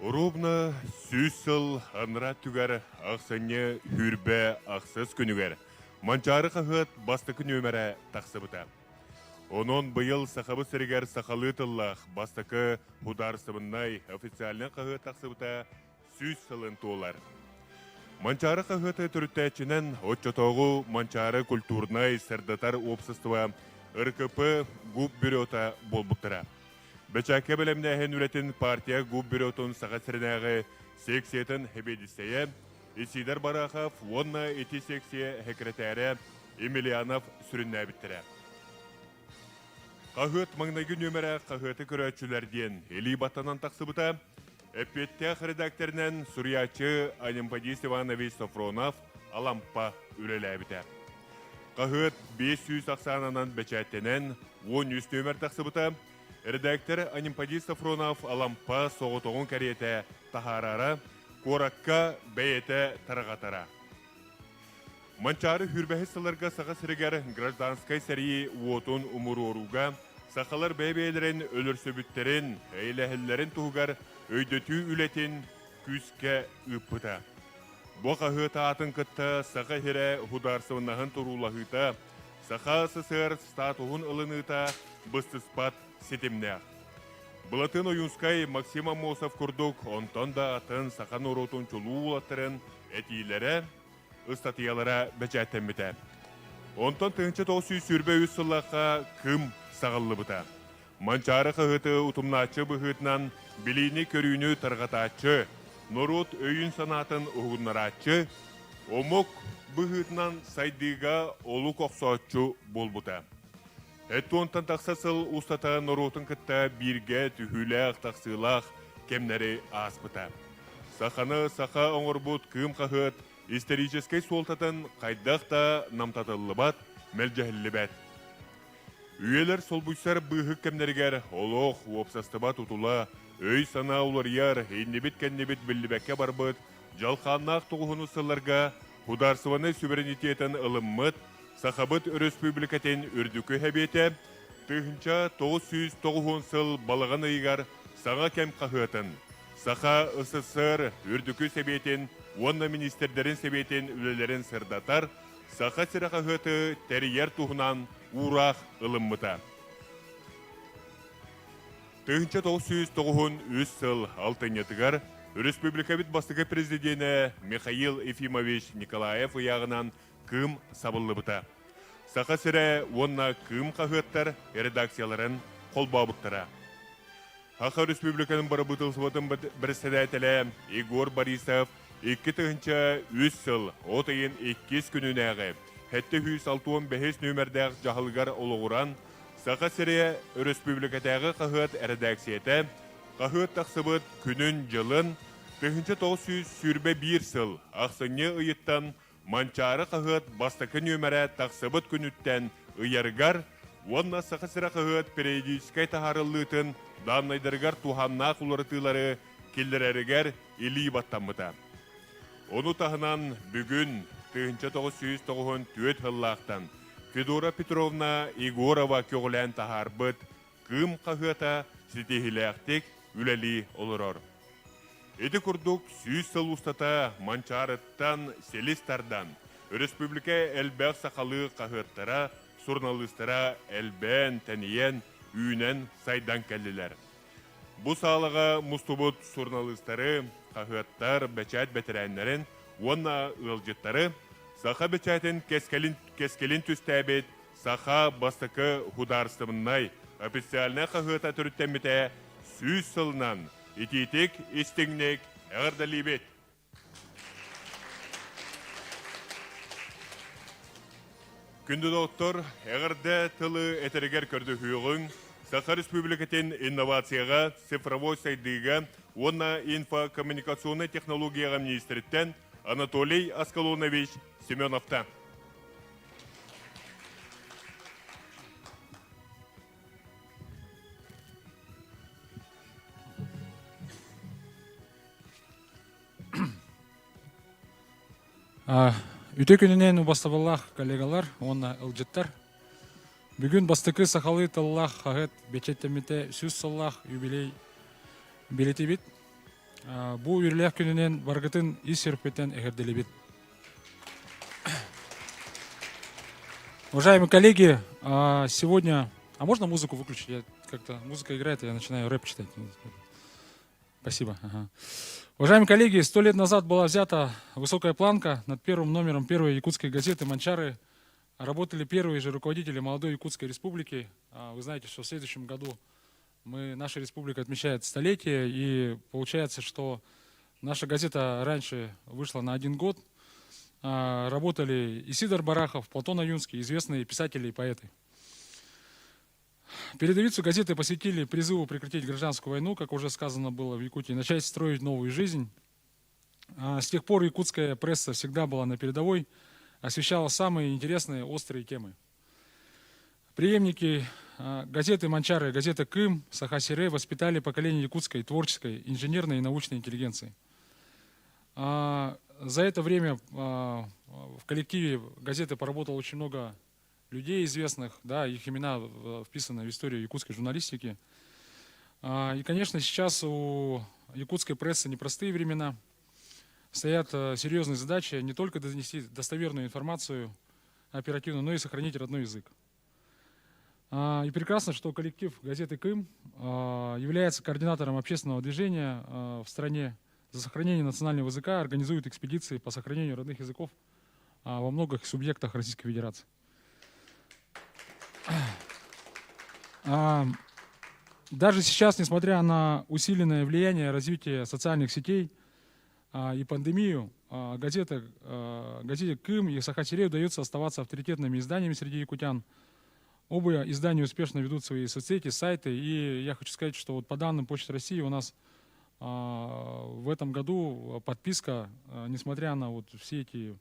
Оруобуна 100 сыл анараа өттүгэр ахсынньы сүүрбэ ахсыс күнүгэр Манчаары хаһыат бастакы нүөмэрэ тахсыбыта. Онон быйыл Сахабыт сиригэр сахалыы тыллаах бастакы судаарыстыбаннай официальнай хаһыат тахсыбыта 100 сылын туолар. Манчаары хаһыаты төрүттээччинэн оччотооҕу Манчаары культурнай сырдатар уопсастыба РКП ГУП бюрота буолбуттара. Бэчээккэ бэлэмнээһин үлэтин партия ГУП бюротун Саха сиринээҕи секциятын сэбиэдиссэйэ Исидор Барахов уонна ити секция сэкирэтээрэ Емельянов сүрүннээбиттэрэ. Хаһыат маҥнайгы нүөмэрэ хаһыаты көрөөччүлэр диэн илии баттанан тахсыбыта. Эппиэттээх редакторынан суруйааччы Анемподист Иванович Софронов Алампа үлэлээбитэ. Хаһыат 500 ахсаанынан бэчээттэнэн 13 нүөмэр тахсыбыта. Редактор Анемподист Софронов Алампа соҕотоҕун кэриэтэ таһаарара, куоракка бэйэтэ тарҕатара. Манчаары сүүрбэһис сылларга Саха сиригэр гражданскай сэрии уотун умуруорууга сахалар бэйэ-бэйэлэрин өлөрсөбүттэрин, эйэлэһэллэрин туһугар өйдөтүү үлэтин күүскэ ыыппыта. Бу хаһыат аатын кытта Саха сирэ судаарыстыбаннаһын туруулаһыыта, Саха СССР статуһун ылыныыта быстыспат ситимнээх. Былатын Ойуунскай, Максим Аммосов курдук онтон да атын саха норуотун чулуу уолаттарын этиилэрэ, ыстатыйалара бэчээттэммитэ. Онтон 1923 сыллаахха Кым саҕыллыбыта. Манчаары хаһыаты утумнааччы быһыытынан билиини-көрүүнү тарҕатааччы, норуот өйүн-санаатын уһугуннарааччы, омук быһыытынан сайдыыга олук охсооччу буолбута. Эттуонтан тахса сыл устата норуотун кытта бииргэ түһүүлээх-тахсыылаах кэмнэри ааспыта. Саханы саха оҥорбут Кыым хаһыат историческай суолтатын хайдах да намтатыллыбат, мэлдьэһиллибэт. Үйэлэр солбуйсар быыһык кэмнэригэр олох, уопсастыба тутула, өй-санаа уларыйар, иннибит-кэннибит биллибэккэ барбыт дьалхааннаах тоҕуһуну сылларга судаарыстыбаннай суверенитетын ылыммыт Сахабыт Өрөспүүбүлүкэтин Үрдүкү Сэбиэтэ 1990 сыл балаҕан ыйыгар Саҥа кэм хаһыатын, Саха СССР Үрдүкү Сэбиэтин уонна Министрдэрин Сэбиэтин үлэлэрин сырдатар Саха сирэ хаһыаты тэрийэр туһунан уураах ылыммыта. 1993 сыл алтынньытыгар Өрөспүүбүлүкэбит бастакы президенэ Михаил Ефимович Николаев ыйааҕынан Кыым сабыллыбыта. Саха сирэ уонна Кыым хаһыаттар редакцияларын холбообуттара. Саха Республикатын бырабыыталыстыбатын бэрэссэдээтэлэ Егор Борисов 2003 сыл от ыйын иккис күнүнээҕи 765 нүөмэрдээх дьаһалыгар олоҕуран Саха сирэ өрөспүүбүлүкэтээҕи хаһыат эрэдээксийэтэ хаһыат тахсыбыт күнүн-дьылын 1921 сыл ахсынньы ыйыттан Манчаары хаһыат бастакы нүөмэрэ тахсыбыт күнүттэн ыйарыгар уонна Саха сирэ хаһыат периодическай таһаарыллыытын дааннайдарыгар туһааннаах уларытыылары киллэрэригэр илии баттаммыта. Ону таһынан бүгүн 1994 сыллаахтан Федора Петровна Егорова көҕүлээн таһаарбыт Кыым хаһыата ситиһиилээхтик үлэлии олорор. Ити курдук 100 сыл устата Манчаарыттан силис тардан, өрөспүүбүлүкэ элбэх сахалыы хаһыаттара, суруналыыстара элбээн, тэнийэн, үүнэн, сайдан кэллилэр. Бу саалаҕа мустубут суруналыыстары, хаһыаттар, бэчээт бэтэрээннэрин уонна ыалдьыттары саха бэчээтин кэскилин, кэскилин түстээбит Саха бастакы судаарыстыбаннай официальнай хаһыата төрүттэммитэ 100 сылынан итиитик истиҥник эҕэрдэлиибит! Күндү доҕоттор, эҕэрдэ тылы этэригэр көрдөһүөҕүҥ Саха Республикатын инновацияҕа, цифровой сайдыыга уонна инфокоммуникационнай технологияҕа министриттэн Анатолий Аскалонович Семеновтан. Үтүө күнүнэн убастабыллаах коллегалар уонна ылдьыттар. Бүгүн бастакы сахалыы тыллаах хаһыат бэчээттэммитэ 100 сыллаах юбилей билэтибит. Бу үөрүүлээх күнүнэн барыгытын ис сүрэхпиттэн эҕэрдэлиибит. Уважаемые коллеги, сегодня... А можно музыку выключить? Я как-то музыка играет, и я начинаю рэп читать. Спасибо. Ага. Уважаемые коллеги, 100 лет назад была взята высокая планка над первым номером первой якутской газеты «Манчары». Работали первые же руководители молодой Якутской республики. Вы знаете, что в следующем году наша республика отмечает столетие, и получается, что наша газета раньше вышла на один год. Работали Исидор Барахов, Платон Ойунский, известные писатели и поэты. Передовицу газеты посвятили призыву прекратить гражданскую войну, как уже сказано было в Якутии, начать строить новую жизнь. С тех пор якутская пресса всегда была на передовой, освещала самые интересные, острые темы. Преемники газеты «Манчары», газета «Кыым», «Саха Сирэ» воспитали поколение якутской творческой, инженерной и научной интеллигенции. За это время в коллективе газеты поработало очень много людей известных, да, их имена вписаны в историю якутской журналистики. И, конечно, сейчас у якутской прессы непростые времена. Стоят серьезные задачи не только донести достоверную информацию оперативно, но и сохранить родной язык. И прекрасно, что коллектив газеты «Кыым» является координатором общественного движения в стране за сохранение национального языка, организует экспедиции по сохранению родных языков во многих субъектах Российской Федерации. Даже сейчас, несмотря на усиленное влияние развития социальных сетей и пандемию, газете «Кыым» и «Саха Сирэ» удается оставаться авторитетными изданиями среди якутян. Оба издания успешно ведут свои соцсети, сайты. И я хочу сказать, что вот по данным Почты России у нас в этом году подписка, несмотря на вот все эти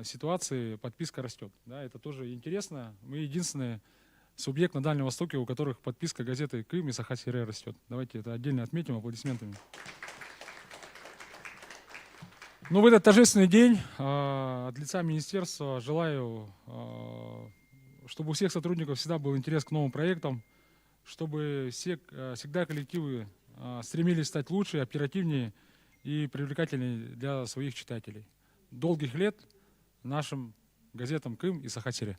ситуации, подписка растет. Да, это тоже интересно. Мы единственные субъект на Дальнем Востоке, у которых подписка газеты «Кыым» и «Саха Сирэ» растет. Давайте это отдельно отметим аплодисментами. Ну, в этот торжественный день от лица министерства желаю, чтобы у всех сотрудников всегда был интерес к новым проектам, чтобы всегда коллективы стремились стать лучше, оперативнее и привлекательнее для своих читателей. Долгих лет нашим газетам «Кыым» и «Саха Сирэ».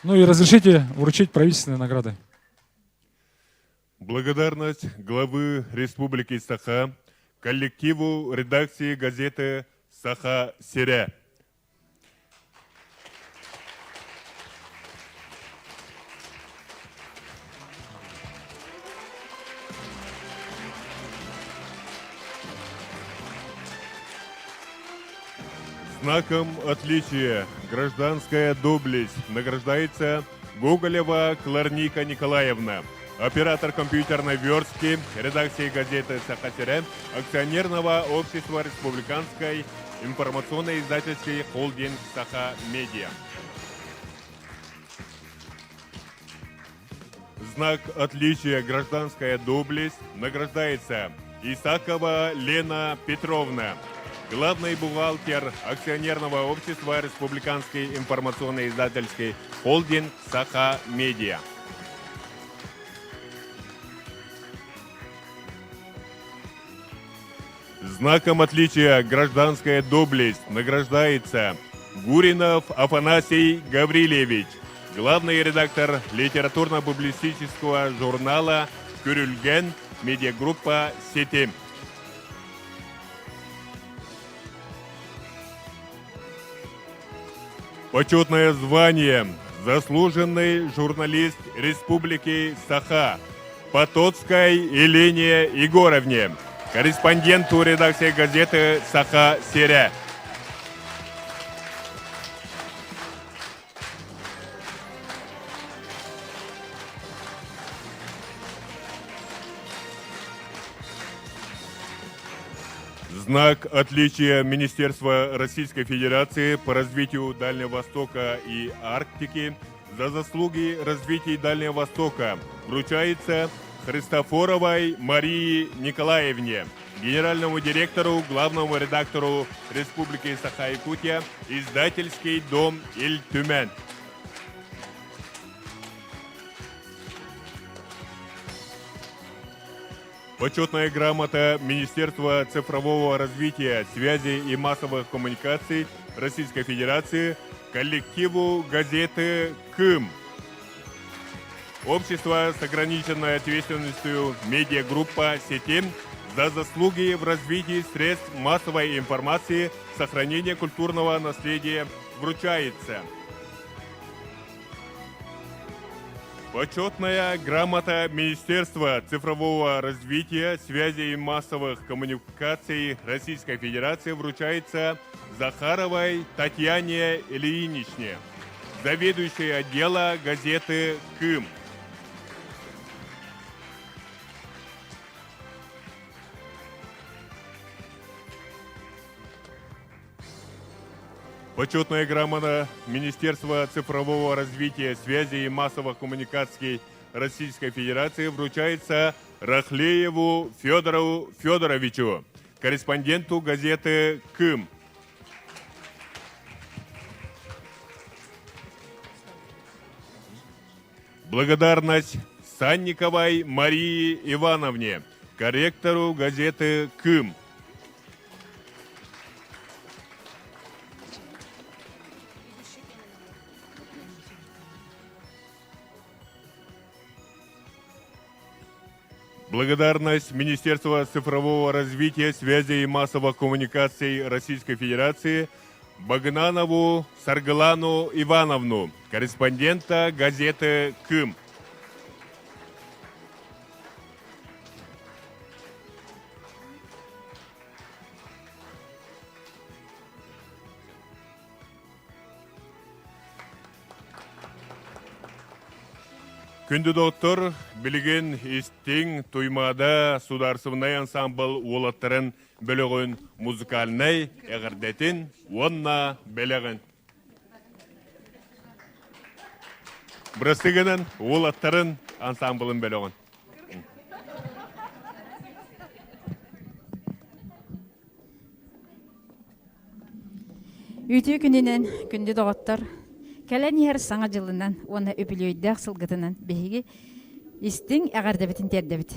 Ну и разрешите вручить правительственные награды. Благодарность главы Республики Саха коллективу редакции газеты «Саха Сирэ». Знаком отличия «Гражданская доблесть» награждается Гоголева Кларника Николаевна, оператор компьютерной верстки редакции газеты «Саха Сирэ» акционерного общества Республиканской информационно-издательский холдинг «Саха Медиа». Знак отличия «Гражданская доблесть» награждается Исакова Лена Петровна, главный бухгалтер акционерного общества Республиканский информационно-издательский холдинг «Саха Медиа». Знаком отличия «Гражданская доблесть» награждается Гуринов Афанасий Гаврилевич, главный редактор литературно-публицистического журнала «Күрүлгэн», медиагруппа «Ситим». Почетное звание «Заслуженный журналист Республики Саха» Потоцкой Елене Егоровне, корреспонденту редакции газеты «Саха Сирэ». Знак отличия Министерства Российской Федерации по развитию Дальнего Востока и Арктики за заслуги развития Дальнего Востока вручается Христофоровой Марии Николаевне, генеральному директору, главному редактору Республики Саха-Якутия, издательский дом Ил Түмэн. Почетная грамота Министерства цифрового развития, связи и массовых коммуникаций Российской Федерации коллективу газеты «Кым». Общество с ограниченной ответственностью медиагруппа «Сетим» за заслуги в развитии средств массовой информации, сохранения культурного наследия вручается. Почетная грамота Министерства цифрового развития, связи и массовых коммуникаций Российской Федерации вручается Захаровой Татьяне Ильиничне, заведующей отдела газеты «Кым». Почетная грамота Министерства цифрового развития, связи и массовых коммуникаций Российской Федерации вручается Рахлееву Федору Федоровичу, корреспонденту газеты «Кым». Благодарность Санниковой Марии Ивановне, корректору газеты «Кым». Благодарность Министерства цифрового развития, связи и массовых коммуникаций Российской Федерации Багнанову Саргылану Ивановну, корреспондента газеты «Кым». Күндү доктор, билигин истиҥ Туймаада судаарсыбынай ансаамбыл уолаттарын бөлөҕүн музыкальнай эҕэрдэтин уонна бэлэҕин. Бырастыгынан уолаттарын ансаамбылын бөлөҕүн. Үтүө күнүнэн, күндү доҕоттор! Кэлэн иһэр Саҥа дьылынан уонна үбүлүөйдээх сылгытынан биһиги истиҥ эҕэрдэбитин тиэрдэбит.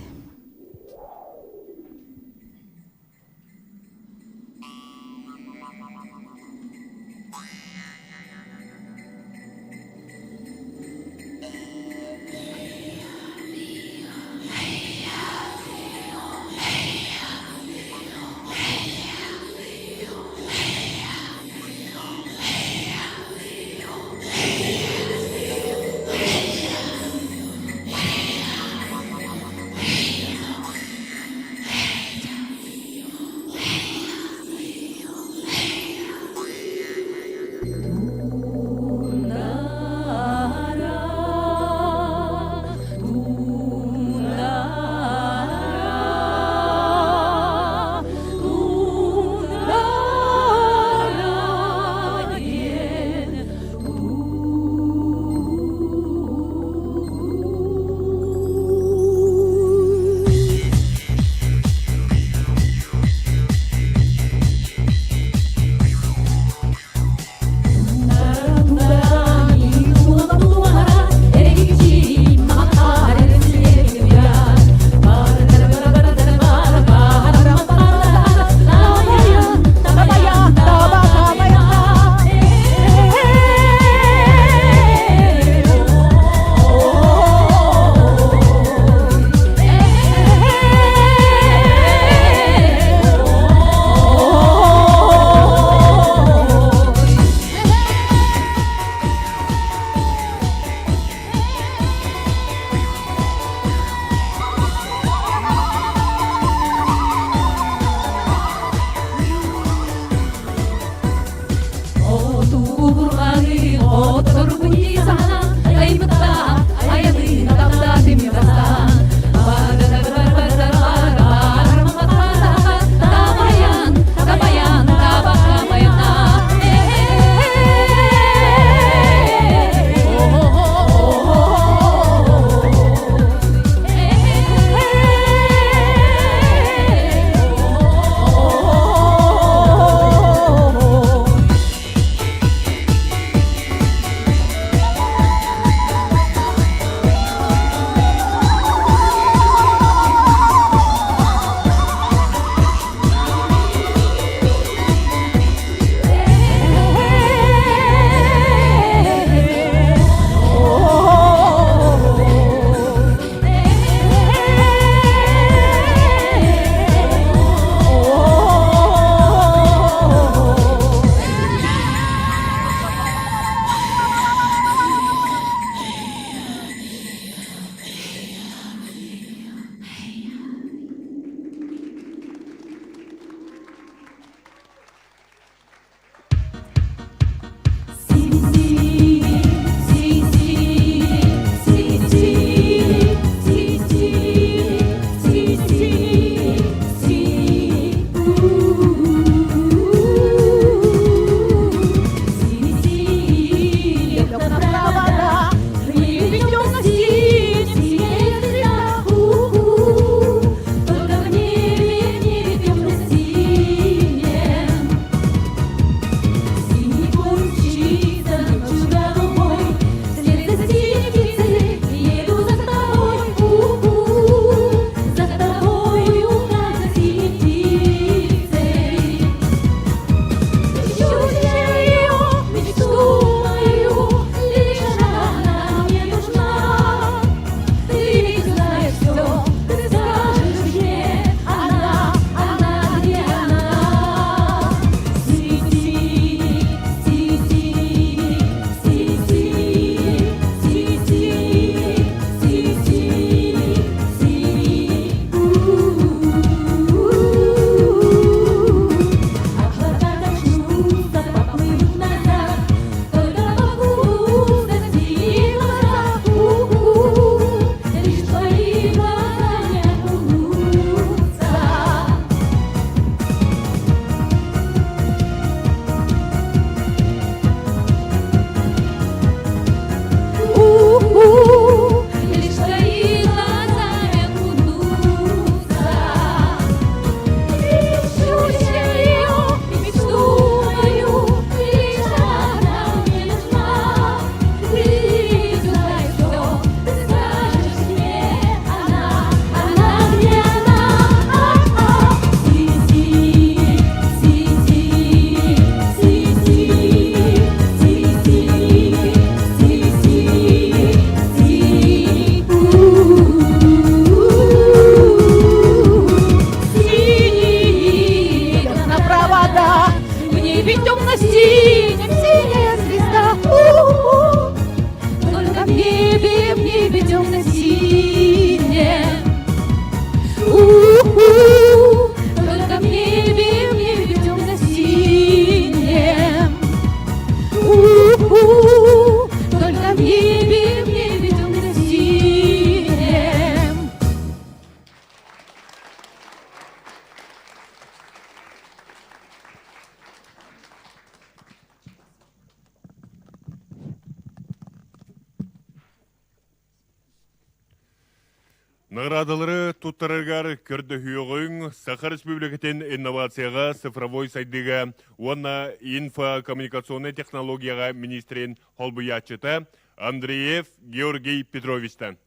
Наҕараадалары туттарарыгар көрдөһүөҕүҥ Саха Республикатын инновацияҕа, цифровой сайдыыга уонна инфокоммуникационнай технологияҕа министрин холбуйааччыта Андреев Георгий Петровичтан.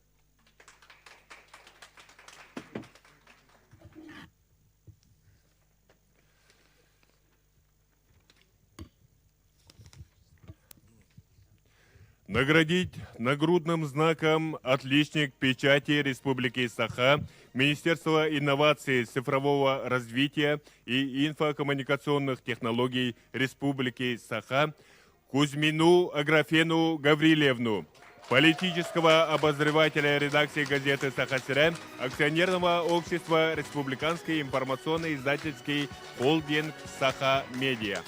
Наградить нагрудным знаком «Отличник печати Республики Саха» Министерства инноваций, цифрового развития и инфокоммуникационных технологий Республики Саха Кузьмину Аграфену Гаврилевну, политического обозревателя редакции газеты «Саха акционерного общества Республиканский информационно-издательский холдинг «Саха-Медиа».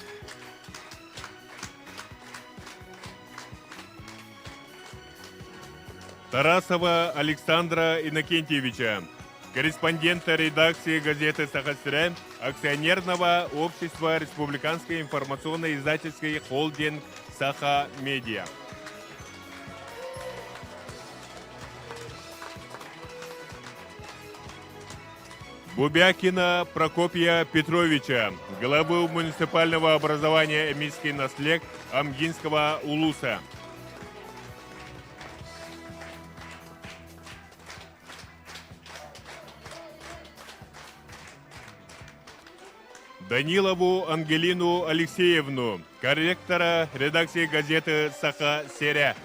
Тарасова Александра Иннокентьевича, корреспондента редакции газеты «Саха акционерного общества Республиканский информационно-издательский холдинг «Саха-Медиа». Бубякина Прокопия Петровича, главы муниципального образования Эмильский наслег Амгинского улуса. Данилову Ангелину Алексеевну, корректора редакции газеты «Саха-Серя».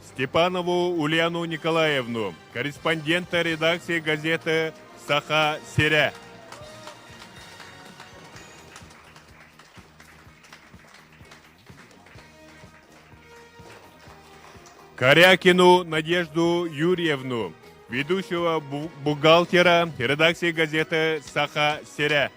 Степанову Ульяну Николаевну, корреспондента редакции газеты «Саха-Серя». Корякину Надежду Юрьевну, ведущего бухгалтера редакции газеты «Саха-Серя».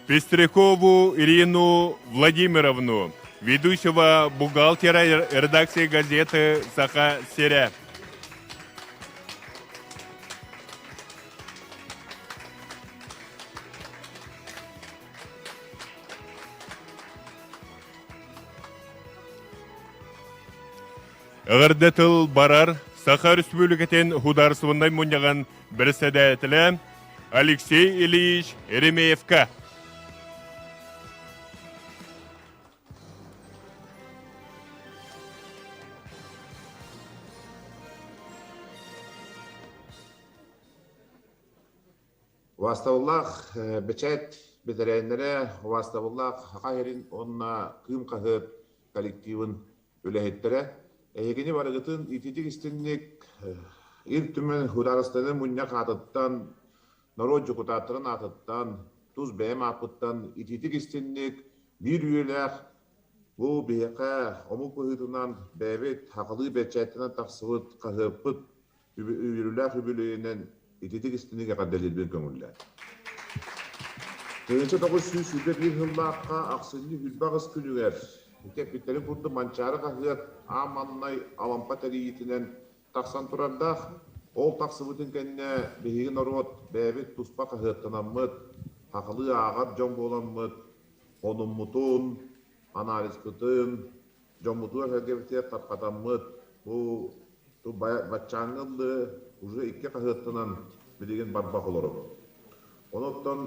Пестрякову Ирину Владимировну, ведущего бухгалтера редакции газеты «Саха-Серя». Эҕэрдэ тыл барар Саха Өрөспүүбүлүкэтин Судаарыстыбаннай мунньаҕын бэрэссэдээтэлэ Алексей Ильич Еремеевка. Убаастабыллаах бэчээт бэтэрээннэрэ, убаастабыллаах Саха сирин уонна Кыым хаһыат коллективын үлэһиттэрэ, эһигини барыгытын ититик истинник Ил Түмэн Судаарыстыбаннай мунньах аатыттан, норуот дьокутааттарын аатыттан, тус бэйэм ааппыттан ититик истинник биир үйэлээх бу биһиэхэ омук быһыытынан бэйэбит сахалыы бэчээттэнэн тахсыбыт хаһыаппыт үөрүүлээх үбүлүөйүнэн ититик истиник эҕэрдэлиирбин көҥүллээн. 1921 сыллаахха ахсынньы 28 күнүгэр ити эппиттэрин курдук Манчаары хаһыат аан маҥнай Алампа тэрийиитинэн тахсан турардаах. Ол тахсыбытын кэннэ биһиги норуот бэйэбит туспа хаһыаттанаммыт, хахалыы ааҕар дьон буоламмыт, хонуммутун, анализпытын, дьоммутугар-сэргэбитигэр тарҕатаммыт бу баччааҥҥы ыллыы уже икки хаһыаттанан билигин барбах олоробут. Онуттан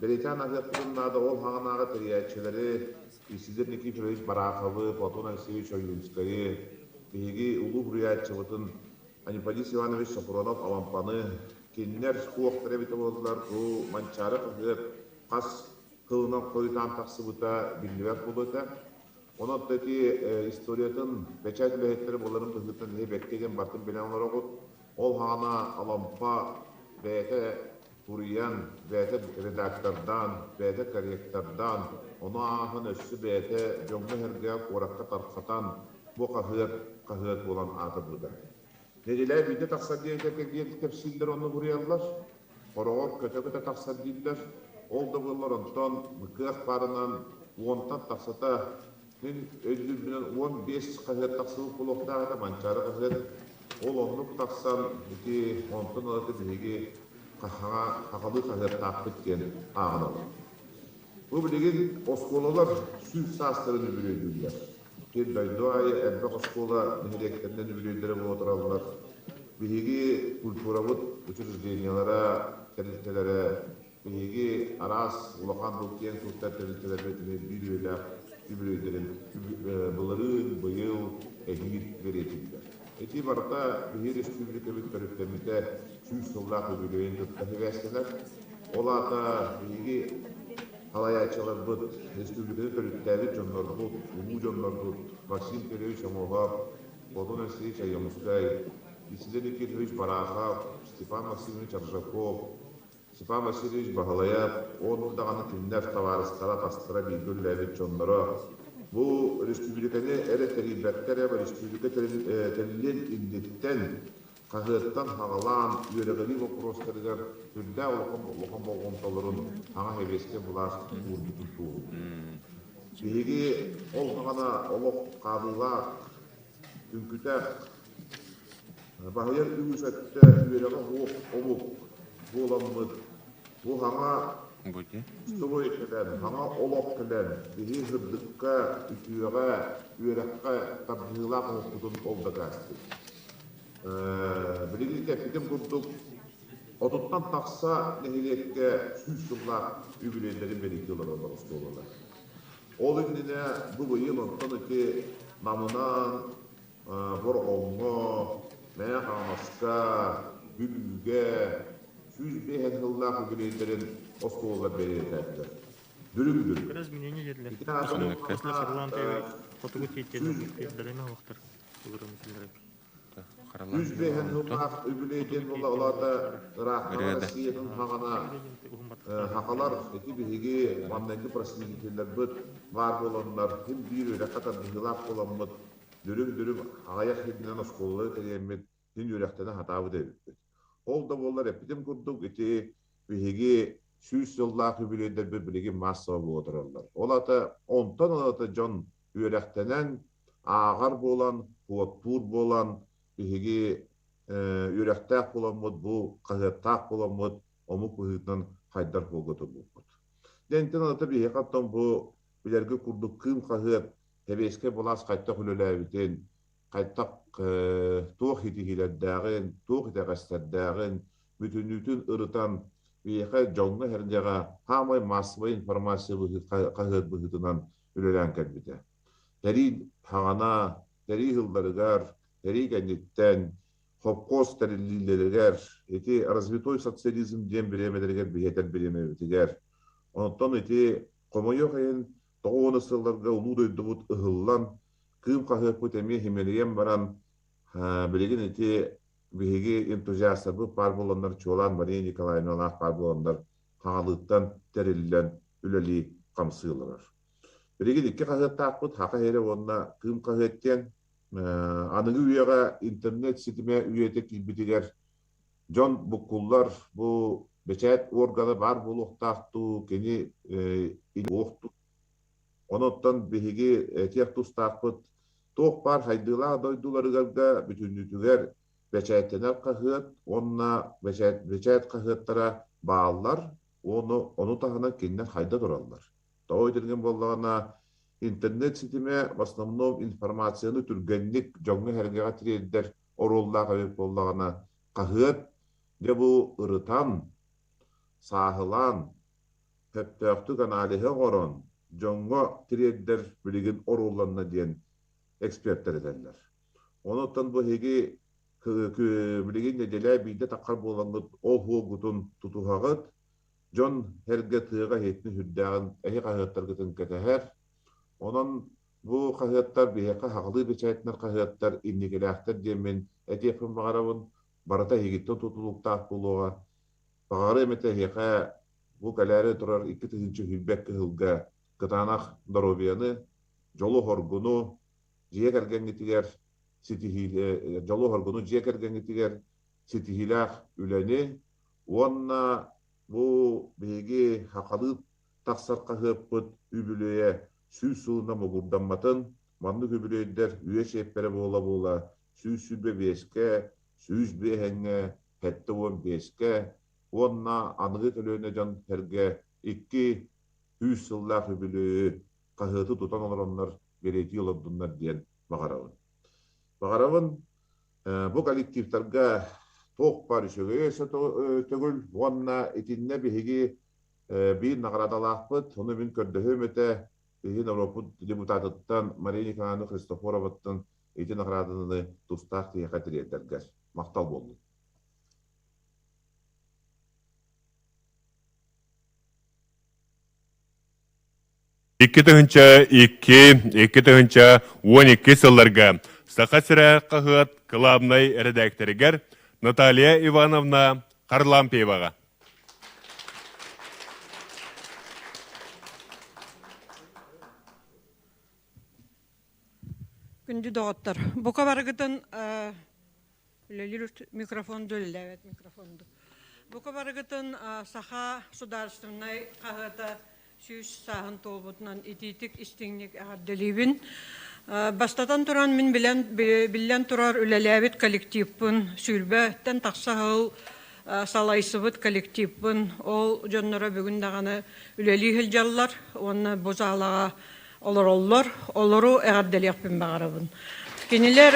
бэлиэтээн аһыахпытын наада ол хаҕанааҕы тэрийээччилэри Исидор Никифорович Бараховы, Платон Алексеевич Ойуунскайы, биһиги улуу суруйааччыбытын Анемподист Иванович Софронов Алампаны, кинилэр суохтара эбитэ буоллар, бу Манчаары хаһыат хас тылынан хойутаан тахсыбыта биллибэт буолуо этэ. Онон ити историятын бэчээт үлэһиттэрэ буоларын быһыытынан эһи бэркэ диэн барытын билэн олороҕут. Ол хаана Алампа бэйэтэ суруйан, бэйэтэ редактордаан, бэйэтэ корректордаан, ону ааһан өссө бэйэтэ дьоҥҥо-сэргэҕэ куоракка тарҕатан бу хаһыат хаһыат буолан аатырбыта. Нэдиэлэ биирдэ тахсар диэн кэпсииллэр онно буруйаллар. Хороҕор көтө-көтө тахсар дииллэр. Ол да буоллар онтон кыах баарынан уонтан тахсата. Мин өйдүүрбүнэн 15 хаһыат тахсыбыт буолуохтаах этэ, Манчаары хаһыат. Ол оннук тахсан ити онтон ылата биһиги хаһаҥа хахалыы хаһыаттаахпыт диэн ааҕынабыт. Бу билигин оскуолалар 100 саастарын үбүлүөйдүүллэр. Сир дойду аайы элбэх оскуола нэһилиэктэринэн үбүлүөйдэрэ буола тураллар. Биһиги культурабыт учреждениелара, тэрилтэлэрэ Биһиги араас улахан бу киэн туттар тэрилтэлэрбит эмиэ биир үйэлээх үбүлүөйдэрин былырыын, быйыл эһиил бэлиэтииллэр. Ити барыта биһиги республикабыт төрүттэммитэ 100 сыллаах үбүлүөйүн кытта сибээстэнэр. Ол аата биһиги салайааччыларбыт, республиканы төрүттээбит дьоннорбут, улуу дьоннорбут Максим Кириллович Омоһов, Платон Алексеевич Айомскай, Исидор Никитович Барахов, Степан Максимович Аржаков, Степан Васильевич Баһылайап уонна даҕаны кинилэр табаарыстара, атастара, бииргэ үлэлээбит дьонноро бу республиканы эрэ тэрийбэккэ эрэ республика тэриллиэн инниттэн хаһыаттан хаҕалаан үөрэҕирии боппуруостарыгар сүрдээх улахан улахан болҕомтолорун хаҥа сэбиэскэй былаас уурбутун туоһулуур. Биһиги ол саҕана олох хаалыылаах, түҥкүтэх Баһыйар үгүс өттө үөрэҕэ суох омук буоламмыт, бу саҥа строй кэлэн, саҥа олох кэлэн, биһи сырдыкка, үтүөҕэ, үөрэххэ тардыһыылаах омукпутун ол дакаастыыр. Билигин кэппитим курдук, 30-тан тахса нэһилиэккэ 100 сыллаах үбүлүөйдэрин бэлиэтии олороллор оскуолалар. Ол иннинэ бу быйыл онтон ити Намынан, Бороҕоҥҥо, Мэҥэ Хаҥаласка, Бүлүүгэ 105 сыллаах үбүлүөйдэрин оскуолалар бэлиэтээтилэр. Дүрүҥ-дүрүҥ. Изменение диэтилэр. Ити аата После Харлампьевой хотугу тиэйдэрин оһохтор 105 сыллаах үбүлүөй диэн буолла, ол аата ыраахтааҕы Россиятын хаҕана хахалар ити биһиги маҥнайгы просветителлэрбит баар буоланнар, ким биир үөрэххэ тардыһыылаах буоламмыт, дүрүм-дүрүм аҕыйах сиринэн оскуолалары тэрийэммит син үөрэхтэнэ сатаабыт эбиппит. Ол да буоллар эппитим курдук ити биһиги 100 сыллаах үбүлүөйдэрбит билигин маассаба буола тураллар. Ол аата онтон ылата дьон үөрэхтэнэн, ааҕар буолан, суоттуур буолан, биһиги үөрэхтээх буоламмыт, бу хаһыаттаах буоламмыт омук быһыытынан хайдар буолга турбуппут. Дэнтэн ылата биһиэхэ оттон бу билэргэ курдук Кыым хаһыат сэбиэскэй былаас хайдах үлэлээбитин, хайдах туох итиһиилэрдээҕин, туох итэҕэстэрдээҕин бүтүннүүтүн ырытан, биһиэхэ дьоҥҥо-сэргэҕэ хаамай массовай информация хаһыат быһыытынан үлэлээн кэлбитэ. Сэрии хаҕана, сэрии сылларыгар, сэрии кэнниттэн хопхуос тэриллиилэригэр, ити развитой социализм диэн бириэмэлэригэр биһиэтэр бириэмэбитигэр, онтон ити хомойуох иһин 90 сылларга улуу дойдубут ыһыллан, Кыым хаһыаппыт эмиэ химэлийэн баран, билигин ити биһиги энтузиастарбыт баар буоланнар, чуолаан Мария Николаевналаах баар буоланнар, хаҥалыыттан тэриллэн үлэлии хамсыы олорор. Билигин икки хаһыаттаахпыт, Саха сирэ уонна Кыым хаһыат диэн. Аныгы үйэҕэ интернет ситимэ үйэтэ киирбитигэр дьон буккуллар бу бэчээт органа баар буолуохтаах дуу, кини уохтуу. Онон биһиги этиэх тустаахпыт туох баар хайдыылаах дойдуларыгар бүтүннүүтүгэр бэчээттэнэр хаһыат уонна бэчээт, бэчээт хаһыаттара бааллар, уону ону таһынан кинилэр хайда тураллар. Тоҕо итиргэн буоллаҕына, интернет ситимэ в основном информацияны түргэнник дьоҥҥо-сэргэҕэ тириэрдэр оруоллаах эбит буоллаҕына, хаһыат дьэ бу ырытан, сааһылаан, сөптөөхтүк аналиһы оҥорон, дьоҥҥо тириэрдэр билигин оруолланна диэн экспертэр этэллэр. Онуттан бу эһиги билигин нэдиэлэ биирдэ таххар буолаҥҥыт ол хуогутун тутуһаҕыт, дьон сэргэ тыаҕа иһитин сүрдээҕин эһи хаһыаттаргытын кэтэһэр. Онон бу хаһыаттар биһиэхэ сахалыы бэчээтинэр хаһыаттар инникилээхтэр диэммин этиэхпин баҕарабын. Барыта эһигиттэн тутулуктаах буолуоҕа. Баҕарыам этэ эһиэхэ бу кэлээри турар 2020 кыһылга кытаанах доруобуйаны, дьолу-соргуну, дьиэ кэргэҥҥитигэр ситиһии дьолу-соргуну дьиэ кэргэҥҥитигэр ситиһиилээх үлэни уонна бу биһиги сахалыы тахсар хаһыаппыт үбүлүөйэ. 100 сылынан муҥурдамматын, маннык үбүлүөйдэр үйэ чиэппэрэ буола-буола 125-кэ, 105-ҥэ, 75-кэ уонна аныгы көлүөнэ дьон сэргэ 200 сыллаах үбүлүөйү хаһыаты тутан олороннор бэлиэтии олордуннар диэн баҕарабын. Баҕарабын бу коллективтарга туох баар үчүгэй төгүл уонна итиннэ биһиги биир наҕараадалаахпыт, ону мин көрдөһүөм этэ, биһиги норуоппут депутатыттан Мария Николаевна Христофороваттан ити наҕарааданы тустаах киһиэхэ тириэрдэргэр махтал буоллун. 2002-2012 сылларга Саха сирэ хаһыат кылаабынай эрэдээктэригэр Наталья Ивановна Харлампьеваҕа. Күндү доҕоттор, бука барыгытын Үлэлиир микрофон үлэлээбэт микрофон Бука барыгытын Саха судаарыстыбаннай хаһыата 100 сааһын туолбутунан итиитик истиҥник эҕэрдэлиибин. Бастатан туран мин билэн, биллэн турар үлэлээбит коллективпын, сүүрбэттэн тахса сыл салайсыбыт коллективпын, ол дьонноро бүгүн даҕаны үлэлии сылдьаллар уонна бу саалаҕа олороллор, олору эҕэрдэлиэхпин баҕарабын. Кинилэр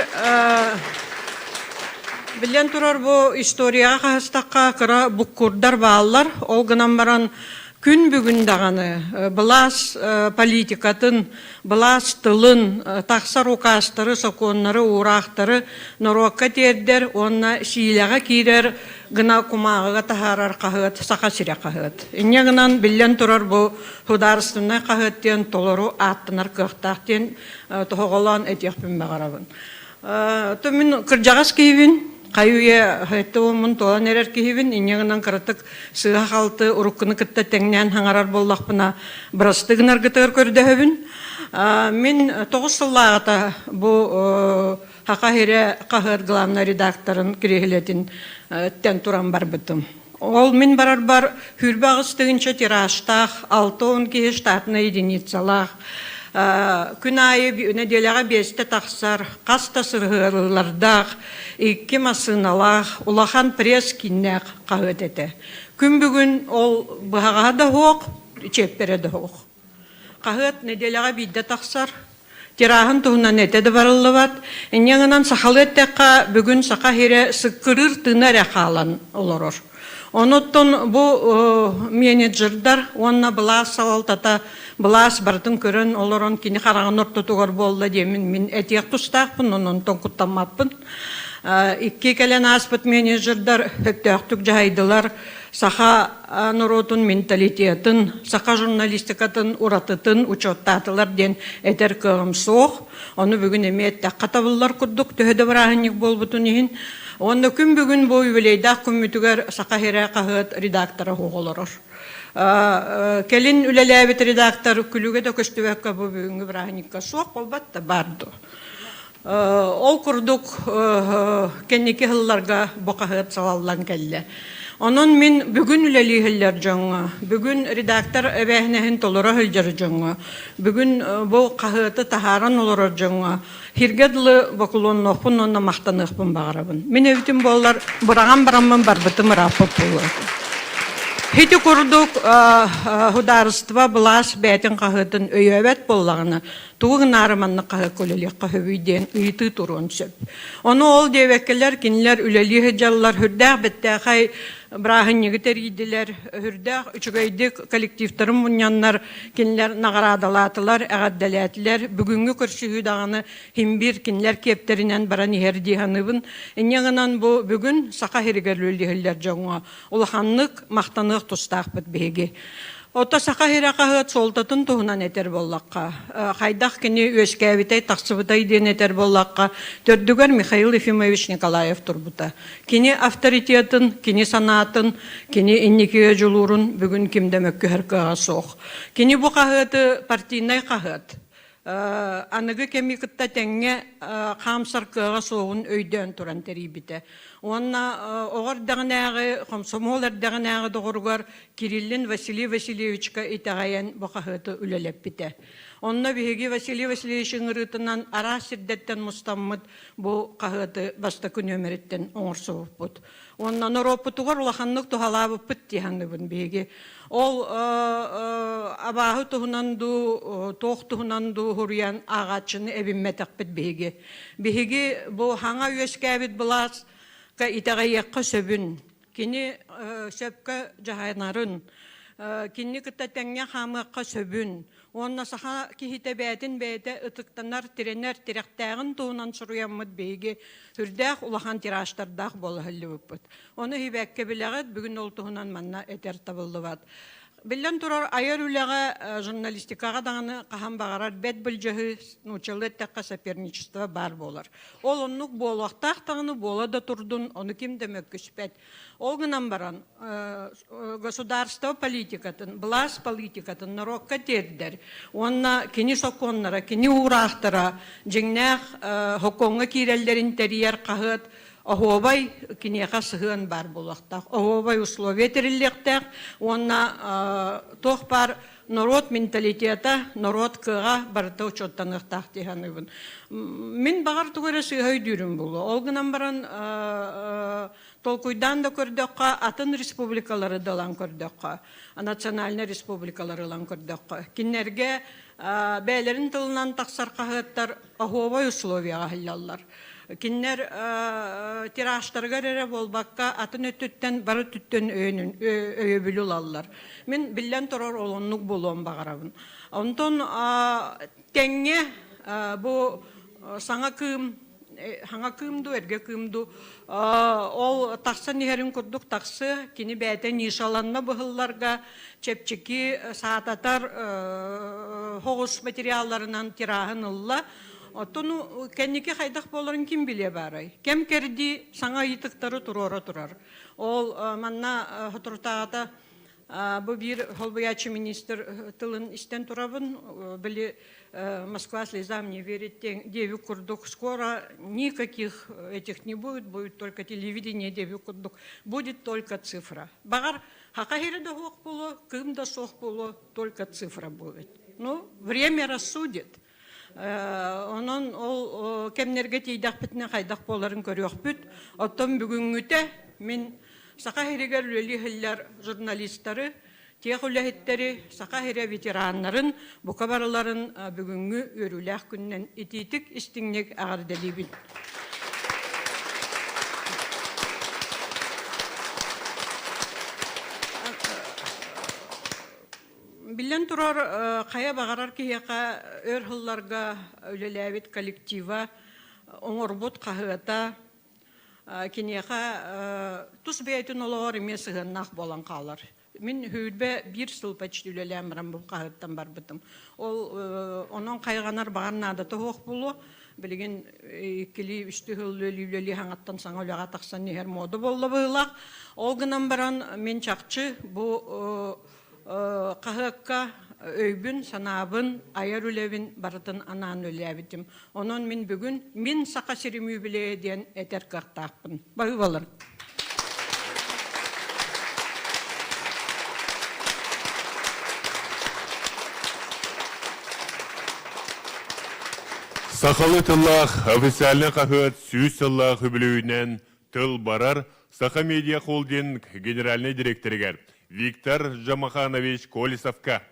биллэн турар бу историяҕа хаһыстахха кыра буккурдар бааллар, ол гынан баран күн бүгүн даҕаны былаас политикатын, былаас тылын, тахсар указтары, сокуоннары, уураахтары норуокка тиэрдэр уонна сиилэҕэ киирэр гына кумааҕыга таһаарар хаһыат Саха сирэ хаһыат. Инньэ гынан биллэн турар бу судаарыстыбаннай хаһыат диэн толору ааттанар кыахтаах диэн тоһоҕолоон этиэхпин баҕарабын. То мин кырдьаҕас киһибин, хайы-үйэ сэттэ уоммун туолан эрэр киһибин, инньэ гынан кыратык сыыһа-халты уруккуну кытта тэҥнээн хаҥарар буоллахпына бырастыы гынаргытыгар көрдөһөбүн. Мин 9 сыллааҕыта бу Саха сирэ хаһыат главнай редакторын кириэһилэтин тэн туран барбытым. Ол мин барарбар 28 тыһыынча тиражтаах, 60 киһи штатнай единицалаах, күн аайы нэдиэлэҕэ биэстэ тахсар, хас да сырыһыарыылардаах, икки массыыналаах, улахан пресс-кииннээх хаһыат этэ. Күн бүгүн ол быһаҕаһа да суох, чиэппэрэ да суох. Хаһыат нэдиэлэҕэ биирдэ тахсар. Тираһын туһунан этэ да барыллыбат. Инньэ гынан сахалыы эттэххэ, бүгүн саха сирэ сыккырыыр тыына эрэ хаалан олорор. Онуттан бу менеджердар уонна былаас салалтата былаас барытын көрөн олорон кини хараҕын ортотугар буолла диэмин мин этиэх тустаахпын, онтон куттаммаппын. Икки кэлэн ааспыт менеджердар сөптөөхтүк дьаһайдылар. Саха норуотун менталитетын, саха журналистикатын уратытын учуоттаатылар диэн этэр кыаҕым суох. Ону бүгүн эмиэ эттэххэ табыллар курдук, төһө да бырааһынньык буолбутун иһин. Уонна күн бүгүн бу юбилейдаах күммүтүгэр Саха сирэ хаһыат редактора суох олорор. Кэлин үлэлээбит редактор күлүгэ да көстүбэккэ бу бүгүҥҥү бырааһынньыкка суох буолбат да баар дуо. Ол курдук кэнники сылларга бу хаһыат салаллан кэллэ. Онон мин бүгүн үлэлии сылдьар дьоҥҥо, бүгүн редактор эбээһинэһин толоро сылдьар дьоҥҥо, бүгүн бу хаһыаты таһааран олорор дьоҥҥо сиргэ дылы бокулуоннуохпун уонна махтаныахпын баҕарабын. Мин эбитим буоллар быраҕан бараммын барбытым ырааппыт буолуо. Ити курдук судаарыстыба былаас бэйэтин хаһыатын өйөөбөт буоллаҕына, тугу гынаары маннык хаһыакка үлэлиэххэ сөбүй диэн ыйытыы туруон сөп. Ону ол диэбэккэлэр кинилэр үлэлии сылдьаллар, сүрдээх бэттээхэй бырааһынньыгы тэрийдилэр, сүрдээх үчүгэйдик коллективтарын мунньаннар кинилэр наҕараадалаатылар, эҕэрдэлээтилэр. Бүгүҥҥү көрсүһүү даҕаны син биир кинилэр киэптэринэн баран иһэр дии саныыбын. Инньэ гынан бу бүгүн Саха сиригэр үлэлиһэллэр дьоҥҥо улаханнык махтаныах тустаахпыт биһиги. Ото Саха сирэ хаһыат суолтатын туһунан этэр буоллахха, хайдах кини үөскээбитэй, тахсыбытай диэн этэр буоллахха, төрдүгэр Михаил Ефимович Николаев турбута. Кини авторитетын, кини санаатын, кини инникигэ дьулуурун бүгүн ким да мөккүһэр кыаҕа суох. Кини бу хаһыаты партийнай хаһыат, аныгы кэми кытта тэҥҥэ хаамсар кыаҕа суоҕун өйдөөн туран тэрийбитэ. Уонна оҕо эрдэҕинээҕи, хомсомуол эрдэҕинээҕи доҕоругар Кириллин Василий Васильевичка итэҕэйэн бу хаһыаты үлэлэппитэ. Онно биһиги Василий Васильевич ыҥырыытынан араас сирдэртэн мустаммыт бу хаһыаты бастакы нүөмэриттэн оҥорсубуппут. Уонна норуоппутугар улаханнык туһалаабыппыт дии саныыбын биһиги. Ол абааһы туһунан дуу, туох туһунан дуу суруйан ааҕааччыны эбиммэтэхпит биһиги. Биһиги бу хаҥа үөскээбит былааска итэҕэйиэххэ сөбүн, кини сөпкө дьаһанарын, кинини кытта тэҥҥэ хаамыахха сөбүн уонна саха киһитэ бэйэтин бэйэтэ ытыктанар, тирэнэр тирэхтээҕин туһунан суруйаммыт биһиги сүрдээх улахан тиражтардаах буола сылдьыбыппыт. Ону иһибэккэ билэҕит, бүгүн ол туһунан манна этэр табыллыбат. Биллэн турар, айар үлэҕэ, журналистикаҕа даҕаны хаһан баҕарар бэт былдьаһыы, нууччалыы эттэххэ, соперничество баар буолар. Ол оннук буолуохтаах даҕаны буола да турдун, ону ким да мөккүспэт. Ол гынан баран, государство политикатын, былаас политикатын норуокка тиэрдэр уонна кини сокуоннара, кини уураахтара дьиҥнээх сокуоҥҥа киирэллэрин тэрийэр хаһыат оһуобай киниэхэ сыһыан баар буолуохтаах, оһуобай условия тэриллиэхтээх уонна туох баар норуот менталитета, норуот кыаҕа барыта учуоттаныахтаах дии саныыбын. Мин баҕар тугу эрэ сыыһа өйдүүрүм буолуо. Ол гынан баран толкуйдаан да көрдөххө, атын республикалары да ылан көрдөххө, национальнай республикалары ылан көрдөххө, кинилэргэ бэйэлэрин тылынан тахсар хаһыаттар оһуобай условияҕа аһыллаллар. Кинилэр тиражтарыгар эрэ буолбакка, атын өттүттэн бары өттүттэн өйөбүлү ылаллар. Мин биллэн турар ол оннук буолуон баҕарабын. Онтон тэҥҥэ бу саҥа кыым хаҥа кыым дуу, эргэ кыым дуу, ол тахсан иһэрин курдук тахсыа, кини бэйэтэ нишаланна быһылларга чэпчэки саататар соҕус материалларынан тираһын ылла. Оттон кэнники хайдах буоларын ким билиэ баарай? Кэм кэрдии саҥа ыйытыктары туруора турар. Ол манна соторутааҕыта Бу биир холбуйааччы министр тылын истэн турабын. Били Москва слезам не верит диэбит курдук скоро никаких этих не будет, будет только телевидение диэбит курдук будет только цифра. Баҕар хака иһирэ да суох буолуо, кыым да суох буолуо, только цифра будет. Ну, время рассудит. Онон ол кэмнэргэ тиийдэхпитинэ хайдах буоларын көрүөхпүт. Оттон бүгүҥҥүтэ мин Саха сиригэр үлэлии сылдьар журналистары, тех үлэһиттэри, Саха сирэ ветераннарын бука барыларын бүгүҥҥү үөрүүлээх күнүнэн итиитик истиҥник эҕэрдэлиибин. Биллэн турар, хайа баҕарар киһиэхэ өр сылларга үлэлээбит коллектива, оҥорбут хаһыата киниэхэ тус бэйэтин олоҕор эмиэ сыһыаннаах буолан хаалар. Мин 21 сыл почти үлэлээн баран бу хаһыаттан барбытым. Ол онон хайҕанар баҕар наадата суох буолуо. Билигин иккилии үстүү сыл үлэлии-үлэлии хаҥаттан саҥа үлэҕэ тахсан иһэр муода буолла быһыылаах. Ол гынан баран мин чахчы бу хаһыакка өйбүн, санаабын, айар үлэбин барытын анаан үлэлээбитим. Онон мин бүгүн «Мин Саха сирим юбилейа» диэн этэр кыахтаахпын. Баһыыбалар. Сахалыы тыллаах официальнай хаһыат 100 сыллаах үбүлүөйүнэн тыл барар Саха Медиа Холдинг генеральнай директорыгар Виктор Жамаханович Колесовка.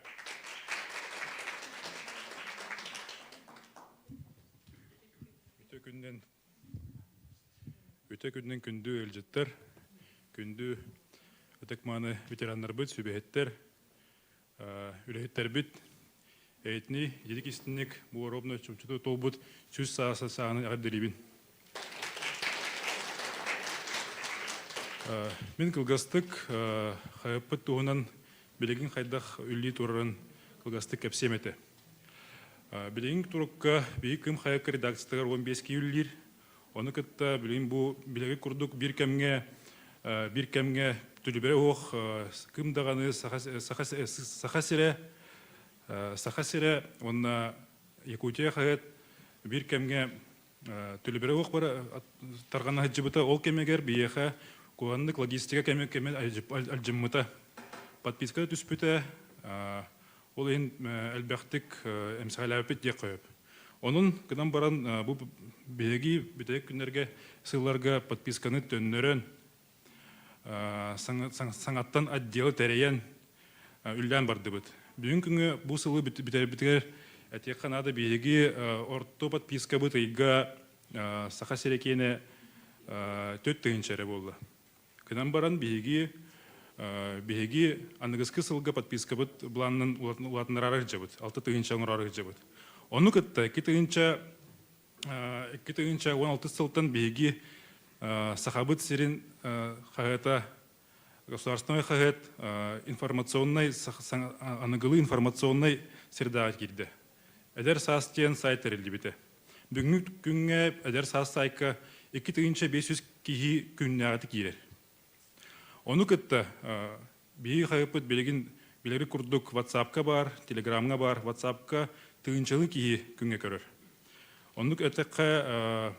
Үтө күннен Үтө күннен күндү ыалдьыттар, күндү ытык-мааны ветераннарбыт, сүбэһиттэр, үлэһиттэрбит эйтини дьидик истинник бу ровно чумчуту туолбут сүз сааса сааны эҕэрдэлиибин. Мин кылгастык хайыппыт туһунан билигин хайдах үллии турарын кылгастык кэпсиэм этэ. Билигин турукка биһи Кым хайакка редакциятыгар 15 киһи үллиир. Ону кытта билигин бу билэги курдук биир кэмҥэ биир кэмҥэ түлүбэрэ уох кым даҕаны Саха сирэ Саха сирэ уонна Якутия хаһыат биир кэмҥэ түлүбэрэ уох бара тарҕана сылдьыбыта. Ол кэмигэр биһиэхэ куһаҕаннык логистика кэми кэми алдьаммыта. Подписка түспүтэ. Ол иһин элбэхтик эмсэҕэлээбиппит диэххэ сөп. Онон гынан баран бу биһиги бүтэһик күннэргэ сылларга подписканы төннөрөн саҥаттан отделы тэрийэн үллээн бардыбыт. Бүгүн күҥҥэ бу сылы бүтэрбитигэр этиэххэ наада биһиги орто подпискабыт ыйга Саха сирэ киэнэ 4000 эрэ буолла. Гынан баран биһиги биһиги аныгыскы сылга подпискабыт былаанын улаатыннарары сылдьабыт, 6000 оҥороору сылдьабыт. Ону кытта 2016 сылтан биһиги Сахабыт сирин хаһыата государственный хаһыат информационнай аныгылыы информационнай средаҕа киирдэ. Эдэр саас диэн сайт тэриллибитэ. Бүгүҥҥү күҥҥэ Эдэр саас сайтка 2500 киһи күннээҕи киирэр. Ону кытта биһиги хаһыаппыт билигин билэри курдук WhatsApp-ка баар, Telegram-ҥа баар, WhatsApp-ка тыһыынчалыы киһи күҥҥэ көрөр. Оннук эттэххэ,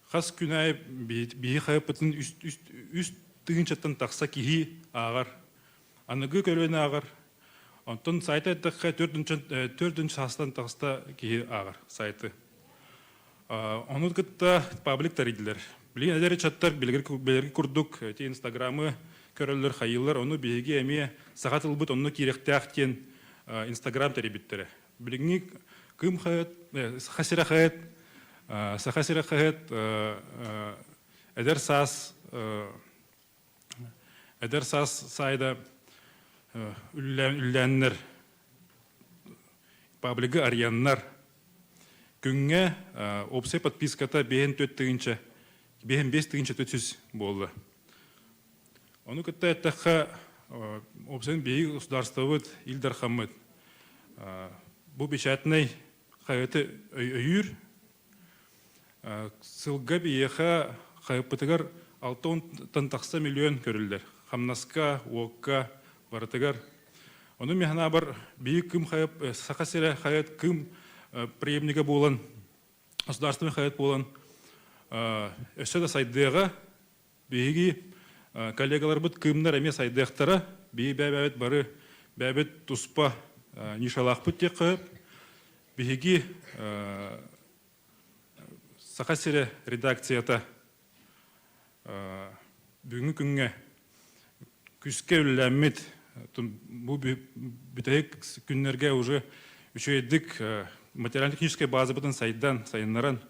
хас күн аайы биһиги хаһыаппытын үс тыһыынчаттан тахса киһи ааҕар. Аныгы көлүөнэ ааҕар. Онтон сайты эттэххэ, төрдүнчү саастан таҕыста киһи ааҕар сайты. Ону кытта паблик тэрийдилэр. Билигин эдэр ыччаттар билэрги курдук эти инстаграмы көрөллөр, хайыыллар. Ону биһиги эмиэ саха тылбыт онно киирэхтээх диэн инстаграм тэрийбиттэрэ. Билиҥҥи Кыым хаһыат, Саха сирэ хаһыат, Саха сирэ хаһыат эдэр саас эдэр саас саайда үллээннэр паблигы арыйаннар күҥҥэ уопсай подписката 54 тыһыынча 55 тыһыынча 400 буолла. Ону кытта эттэххэ, уопсайын биһиги государствобыт, Ил Дархаммыт бу печатнай хаһыаты өйүүр. Сылга биһиэхэ хаһыаппытыгар 60-тан тахса миллион көрүллэр. Хамнаска, уокка, барытыгар. Ону мин санаабар, биһиги Кыым хаһыат, Саха сирэ хаһыат Кыым преемнигэ буолан, государственный хаһыат буолан, өссө да сайдыаҕа, Биһиги коллегаларбыт кыымнар эмиэ сайдыахтара. Биһиги бэйэбит бары бэйэбит туспа нишалаахпыт диэххэ сөп. Биһиги Саха сирэ редакцията бүгүҥҥү күҥҥэ күүскэ үлэлэммит бу бүтэһик күннэргэ уже үчүгэйдик материально-техническай базабытын сайдан, сайыннаран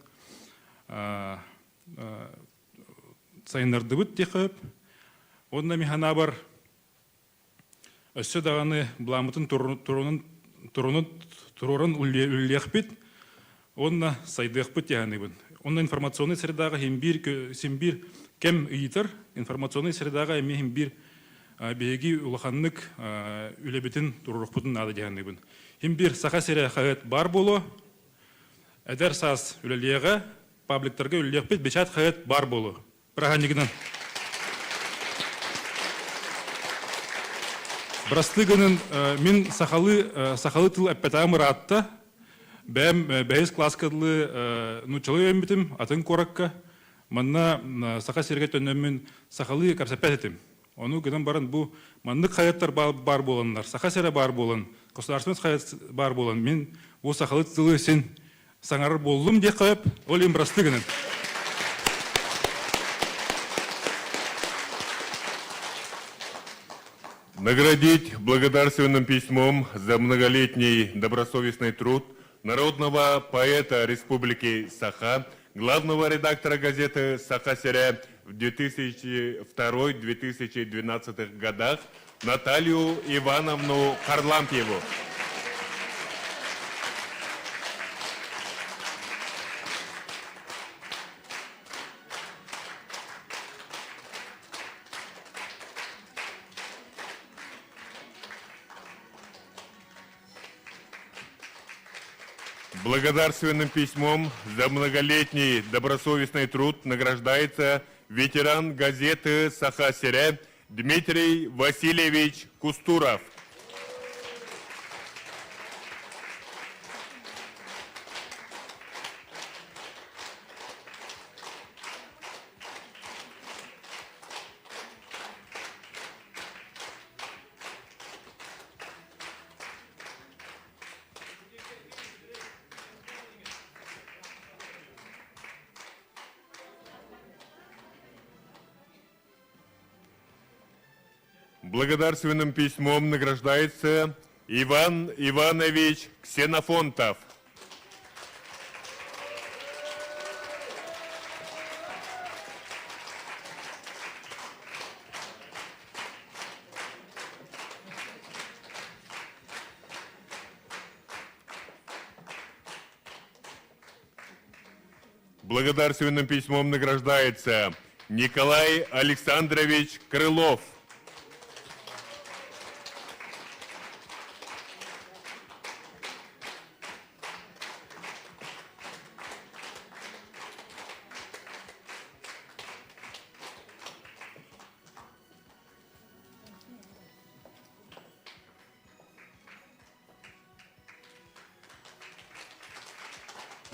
сайыннардыбыт диэххэ сөп. Уонна мин санаабар өссө даҕаны былааммытын турунун туруоран үлэлиэхпит уонна сайдыахпыт дии саныыбын. Онно информационнай средаҕа син биир син биир кэм ыйытар. Информационнай средаҕа эмиэ син биир биһиги улаханнык үлэбитин туруоруохпутун наада дии саныыбын. Син биир Саха сирэ хаһыат баар буолуо. Эдэр саас үлэлиэҕэ, пабликтарга үлэлиэхпит, бечат хаһыат баар буолуо. Бырааһынньыгынан. Бырастыы гынын мин сахалыы сахалыы тыл эппэтэҕим ыраатта. Бэйэм бэһис кылааска дылы нууччалыы үөрэммитим атын куоракка. Манна Саха сиригэр төннөммүн сахалыы кэпсэппэт этим. Ону гынан баран бу маннык хаһыаттар баар буоланнар, Саха сирэ баар буолан, государственный хаһыат баар буолан, мин бу сахалыы тылы син саҥарар буоллум диэххэ сөп, ол иһин бырастыы гынан. Наградить благодарственным письмом за многолетний добросовестный труд народного поэта Республики Саха, главного редактора газеты «Саха-Сирэ» в 2002-2012 годах Наталью Ивановну Харлампьеву. Благодарственным письмом за многолетний добросовестный труд награждается ветеран газеты «Саха-Сирэ» Дмитрий Васильевич Кустуров. Благодарственным письмом награждается Иван Иванович Ксенофонтов. Благодарственным письмом награждается Николай Александрович Крылов.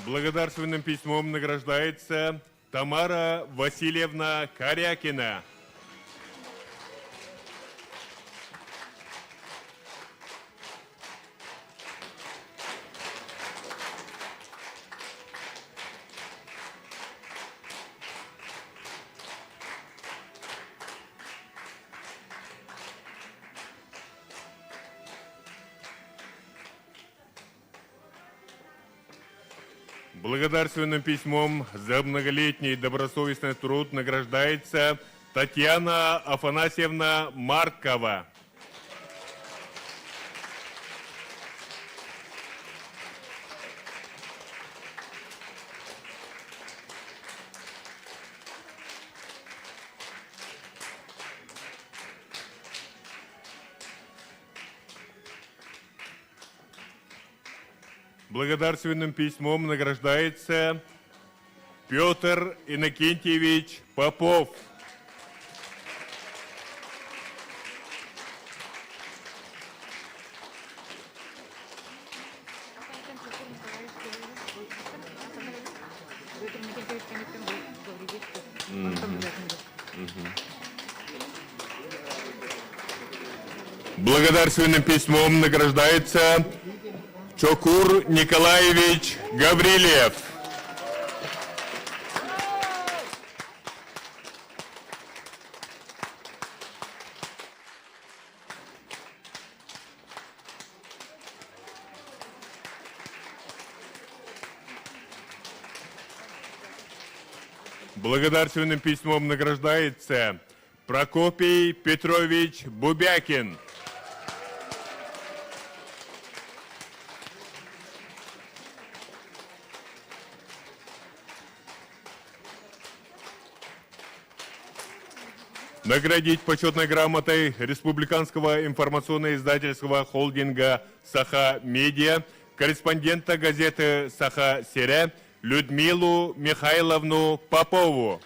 Благодарственным письмом награждается Тамара Васильевна Корякина. Благодарственным письмом за многолетний добросовестный труд награждается Татьяна Афанасьевна Маркова. Благодарственным письмом награждается Петр Иннокентьевич Попов. Благодарственным письмом награждается Чокур Николаевич Гаврилев. Благодарственным письмом награждается Прокопий Петрович Бубякин. Наградить почетной грамотой Республиканского информационно-издательского холдинга «Саха-Медиа» корреспондента газеты «Саха-Сере» Людмилу Михайловну Попову.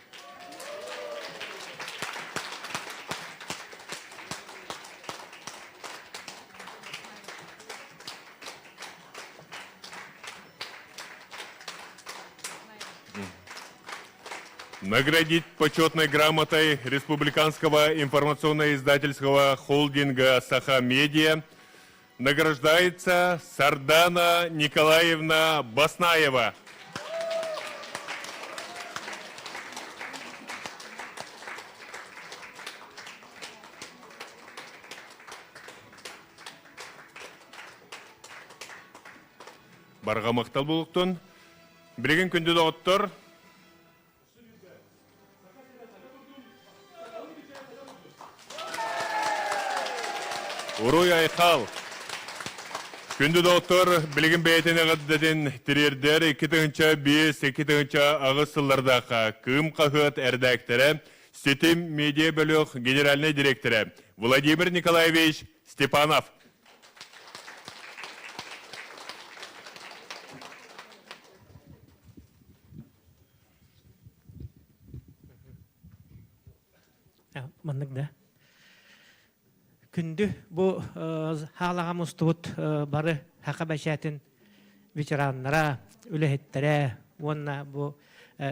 Наградить почетной грамотой Республиканского информационно-издательского холдинга «Саха-Медиа» награждается Сардана Николаевна Баснаева. Барҕа махтал булуктун. Билигин күндү доҕоттор, Уруй Айхал! Күндү доҕоттор, билигин бэйэтин эҕэрдэтин тириэрдэр 2005 2008 сыллардаахха Кыым хаһыат эрэдээктэрэ, Ситим медиа бөлөх генеральнай дириэктэрэ Владимир Николаевич Степанов. Маннык да. Күндү бу хаалаҕа мустубут бары хака бэчээтин ветераннара, үлэһиттэрэ уонна бу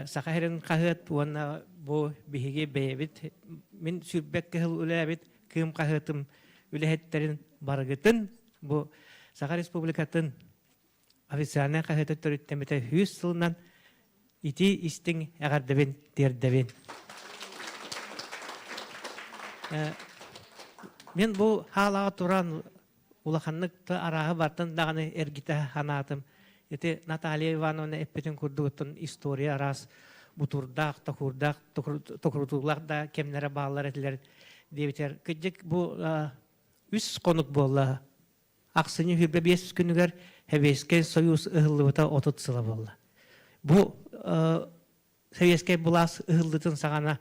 Саха сирин хаһыат уонна бу биһиги бэйэбит мин сүүрбэт кыһыл үлээбит Кыым хаһыатым үлэһиттэрин барыгытын бу Саха Республикатын официальнай хаһыата төрүттэммитэ 100 сылынан ити истиҥ эҕэрдэбин тиэрдэбин. Мин бу хаалаҕа туран улаханнык да арааһы бартын даҕаны эргитэ санаатым. Ити Наталья Ивановна эппитин курдугуттан история араас бутурдаах, токурдаах, токурутуулаах да кэмнэрэ бааллар этилэр диэбитэр. Кырдьык бу үс хонук буолла. Ахсынньы 25 күнүгэр Сэбиэскэй Союз ыһыллыбыта 30 сыла буолла. Бу Советскай былаас ыһыллытын саҕана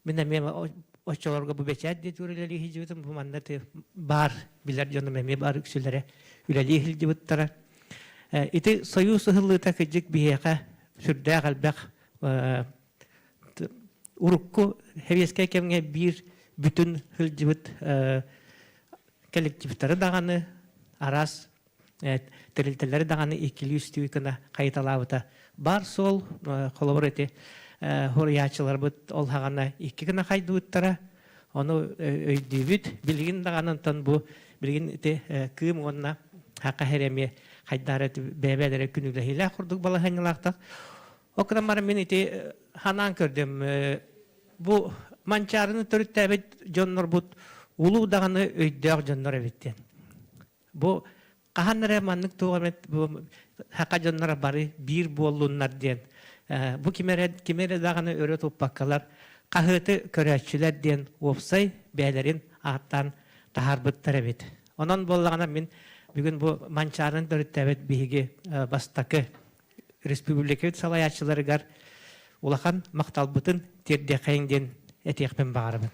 мин эмиэ оччолорго бу бэчээт диэт үлэлии сылдьыбытым бу манна баар билэр дьонум эмиэ баар үксүлэрэ үлэлии сылдьыбыттара. Ити Союз ыһыллыыта кырдьык биһиэхэ сүрдээх элбэх урукку сэбиэскэй кэмҥэ биир бүтүн сылдьыбыт коллективтары даҕаны араас тэрилтэлэри даҕаны иккилии-үстүү гына хайыталаабыта. Баар суол, холобур ити хуруйааччыларбыт ол хаҕана икки гына хайдыбыттара. Ону өйдүүбүт. Билигин даҕаны онтон бу билигин ити кыым уонна хака эмиэ хайдаары бэйэ-бэйэлэрэ күнүүлэһиилээх курдук балаһыанньалаахтар. Ол гынан баран мин ити ханаан көрдүм. Бу Манчаарыны төрүттээбит дьоннорбут улуу даҕаны өйдөөх дьоннор эбит диэн. Бу хаһан эрэ маннык туох эмит бу саха дьонноро бары биир буоллуннар диэн бу ким эрэ ким эрэ даҕаны өрө туппаккалар хаһыаты көрөөччүлэр диэн уопсай бэйэлэрин ааттаан таһаарбыттар эбит. Онон буоллаҕына мин бүгүн бу Манчаарын төрүттээбит биһиги бастакы республикабыт салайааччыларыгар улахан махталбытын тиэрдиэххэйиҥ диэн этиэхпин баҕарабын.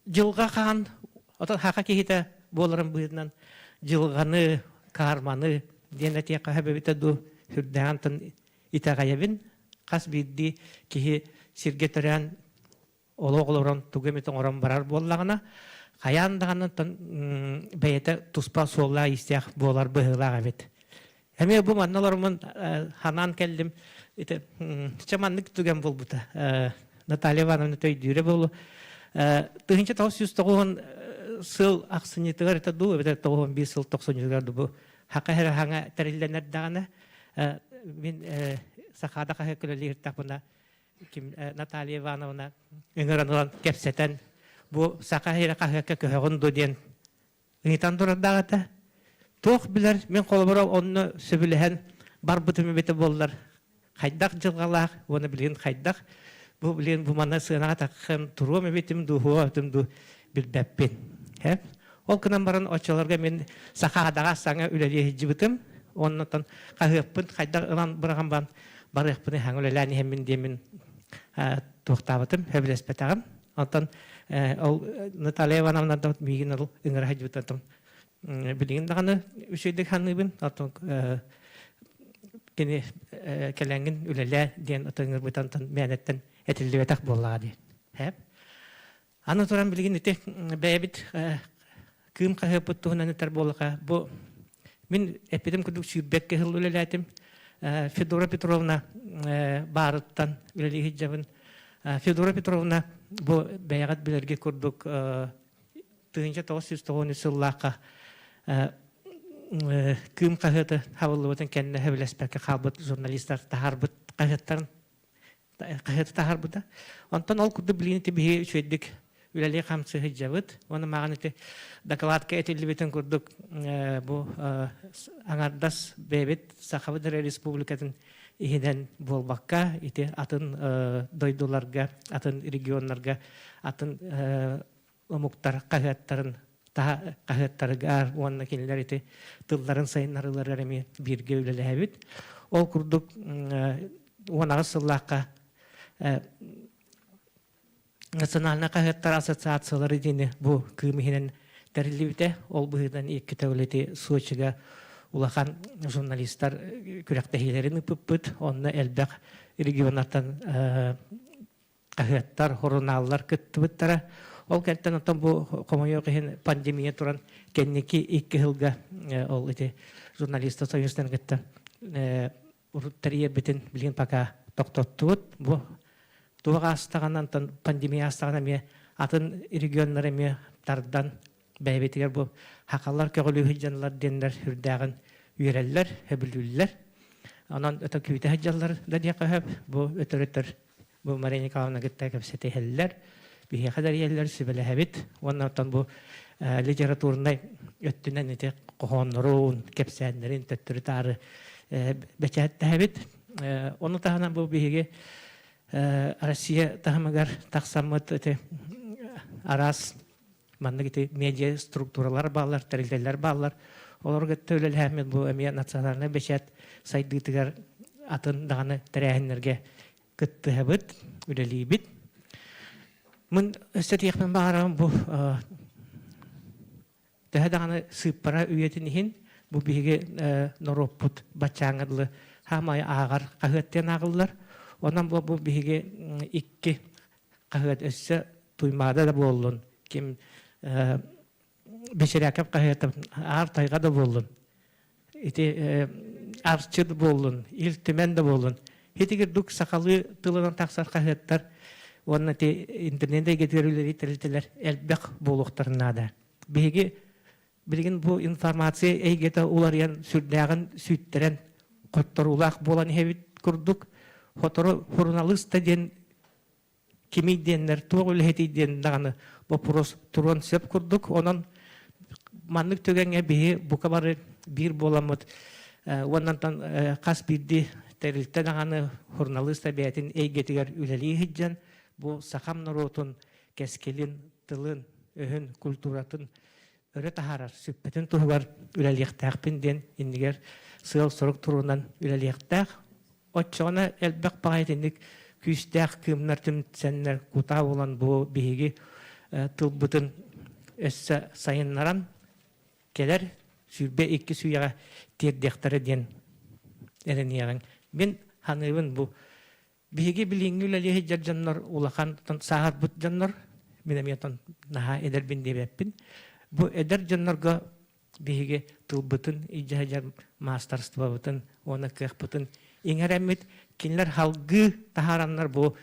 Дьылҕа хаан, отон хаха киһитэ буоларын быһыытынан дьылҕаны, карманы диэн этиэххэ сөбөбүтэ дуу, сүрдээҕин итэҕэйэбин. Хас биирдии киһи сиргэ төрөөн олох олорон тугу эмит оҥорон барар буоллаҕына, хайаан даҕаны бэйэтэ туспа суоллаах-иистээх буолар быһыылаах эбит. Эмиэ бу манна олороммун ханаан кэллим. Ити чэ маннык түгэн буолбута. Наталья Ивановна төйдүүрэ буолу. 1990 сыл ахсынньытыгар это дуу, эбэтэр 91 сыл тохсунньутугар бу хака хаҥа тэриллэнэр даҕаны мин сахаада хаһыакка үлэлииртэхпинэ ким Наталья Ивановна ыҥыран ылан кэпсэтэн бу Саха сирэ хаһыакка көһөҕүн дуо диэн ыйытан турардаах этэ. Туох билэр мин холобура онно сөбүлэһэн барбытым эбитэ буоллар хайдах дьылҕалаах уонна билигин хайдах бу билигин бу манна сыанаҕа тахсан туруом эбитим дуу хуо эбитим дуу билбэппин. Ол гынан баран оччолорго мин Сахаадаҕа саҥа үлэлии сылдьыбытым. Оннотон хаһыаппын хайдах ылан быраҕан баран барыахпын хаҥа үлэлээн иһэммин диэммин туохтаабытым, сөбүлэспэтэҕим. Онтон ол Наталья Ивановна да миигин ол ыҥыра сылдьыбытын билигин даҕаны үчүгэйдик саныыбын. Оттон кини кэлэҥҥин үлэлээ диэн ыҥырбытан мээнэттэн этиллибэтэх буоллаҕа диэн. Аны туран билигин ити бэйэбит Кыым хаһыаппыт туһунан этэр буоллаха, бу мин эппитим курдук сүүрбэккэ сыл үлэлээтим. Федора Петровна баарыттан үлэлии сылдьабын. Федора Петровна бу бэйэҕит билэргэ курдук 1993 сыллаахха Кыым хаһыаты хабыллыбытын кэннэ сөбүлэспэккэ хаалбыт журналистар таһаарбыт хаһыаттарын хаһыаты таһаарбыта. Онтон ол курдук билигин ити биһиги үчүгэйдик үлэлии хамсыы сылдьабыт. Уонна мааҕын ити докладка этиллибитин курдук бу аҥардас бэйэбит Сахабыт эрэ республикатын иһинэн буолбакка ити атын дойдуларга, атын регионнарга, атын омуктар хаһыаттарын хаһыаттарыгар уонна кинилэр ити тылларын сайыннарыыларыгар эмиэ бииргэ үлэлэһэбит. Ол курдук 18 сыллаахха национальнай хаһыаттар ассоциациялары диэни бу кыым иһинэн тэриллибитэ. Ол быһыытынан икки төгүл Сочига улахан журналистар күрэхтэһиилэрин ыыппыппыт. Онно элбэх регионнартан хаһыаттар, сурунааллар кыттыбыттара. Ол кэнтэн оттон бу хомойуох иһин пандемия туран кэнники икки сылга ол ити журналистар союзтарын кытта урут тэрийэрбитин билигин пока тохтоттубут. Бу туох аастаҕына онтон пандемия аастаҕына эмиэ атын регионнар эмиэ тардан бэйэбитигэр бу хахалар көҕүлүү сылдьаллар диэннэр сүрдээҕин үөрэллэр, сөбүлүүллэр. Онон өтө күүтэ сылдьаллар да диэххэ сөп. Бу өтөр-өтөр. Бу Мария Николаевна кытта кэпсэтиһэллэр, биһиэхэ тэрийэллэр, сүбэлэһэбит. Уонна оттон бу литературнай өттүнэн ити хоһооннорун, кэпсээннэрин төттөрү-таары бэчээттэһэбит. Ону таһынан бу биһиги Россия таһымыгар тахсаммыт ити араас маннык ити медиа структуралар бааллар, тэрилтэлэр бааллар. Олорго кытта үлэлэһэммит бу эмиэ национальнай бэчээт сайдыытыгар атын даҕаны тэрээһиннэргэ кыттыһабыт, үлэлиибит. Мин өссө этиэхпин баҕарабын бу төһө даҕаны сыыппара үйэтин иһин бу биһиги норуоппут баччааҥҥа дылы хаамай ааҕар хаһыат диэн ааҕыллар. Онон бу, бу биһиги икки хаһыат өссө Туймаада да буоллун, ким Бэчэрээкэп хаһыата Аар тайҕа да буоллун, ити Арчы да буоллун, Ил Түмэн да буоллун, итигирдик сахалыы тылынан тахсар хаһыаттар уонна ити интернет эйгэтигэр үлэлиир тэрилтэлэр элбэх буолуохтарын наада. Биһиги билигин бу информация эйгэтэ уларыйан сүрдээҕин сүүттэрэн хотторуулаах буолан иһэбит курдук сотору суруналыыс да диэн кимий диэннэр, туох үлэһитий диэн даҕаны боппуруос туруон сөп курдук. Онон маннык түгэҥҥэ биһи бука бары биир буоламмыт уоннантан хас биирдии тэрилтэ даҕаны суруналыыс да бэйэтин эйгэтигэр үлэлии сылдьан бу сахам норуотун кэскилин, тылын, өһүн, культуратын өрө таһаарар, сүппэтин туһугар үлэлиэхтээхпин диэн иннигэр сыал-сорук туруунан үлэлиэхтээх. Оччоҕуна элбэх баҕайы итинник күүстээх кыымнар түмсэннэр кутаа буолан бу биһиги тылбытын өссө сайыннаран кэлэр 22 сүйэҕэ тиэрдиэхтэрэ диэн эрэниэҕиҥ. Мин саныыбын бу биһиги билиҥҥи үлэлии сылдьар дьоннор улахан сааһырбыт дьоннор мин эмиэ наһаа эдэрбин диэбэппин. Бу эдэр дьоннорго биһиги тылбытын илдьэ сылдьар маастарыстыбабытын уонна кыахпытын иҥэрэммит кинилэр салгыы таһаараннар бу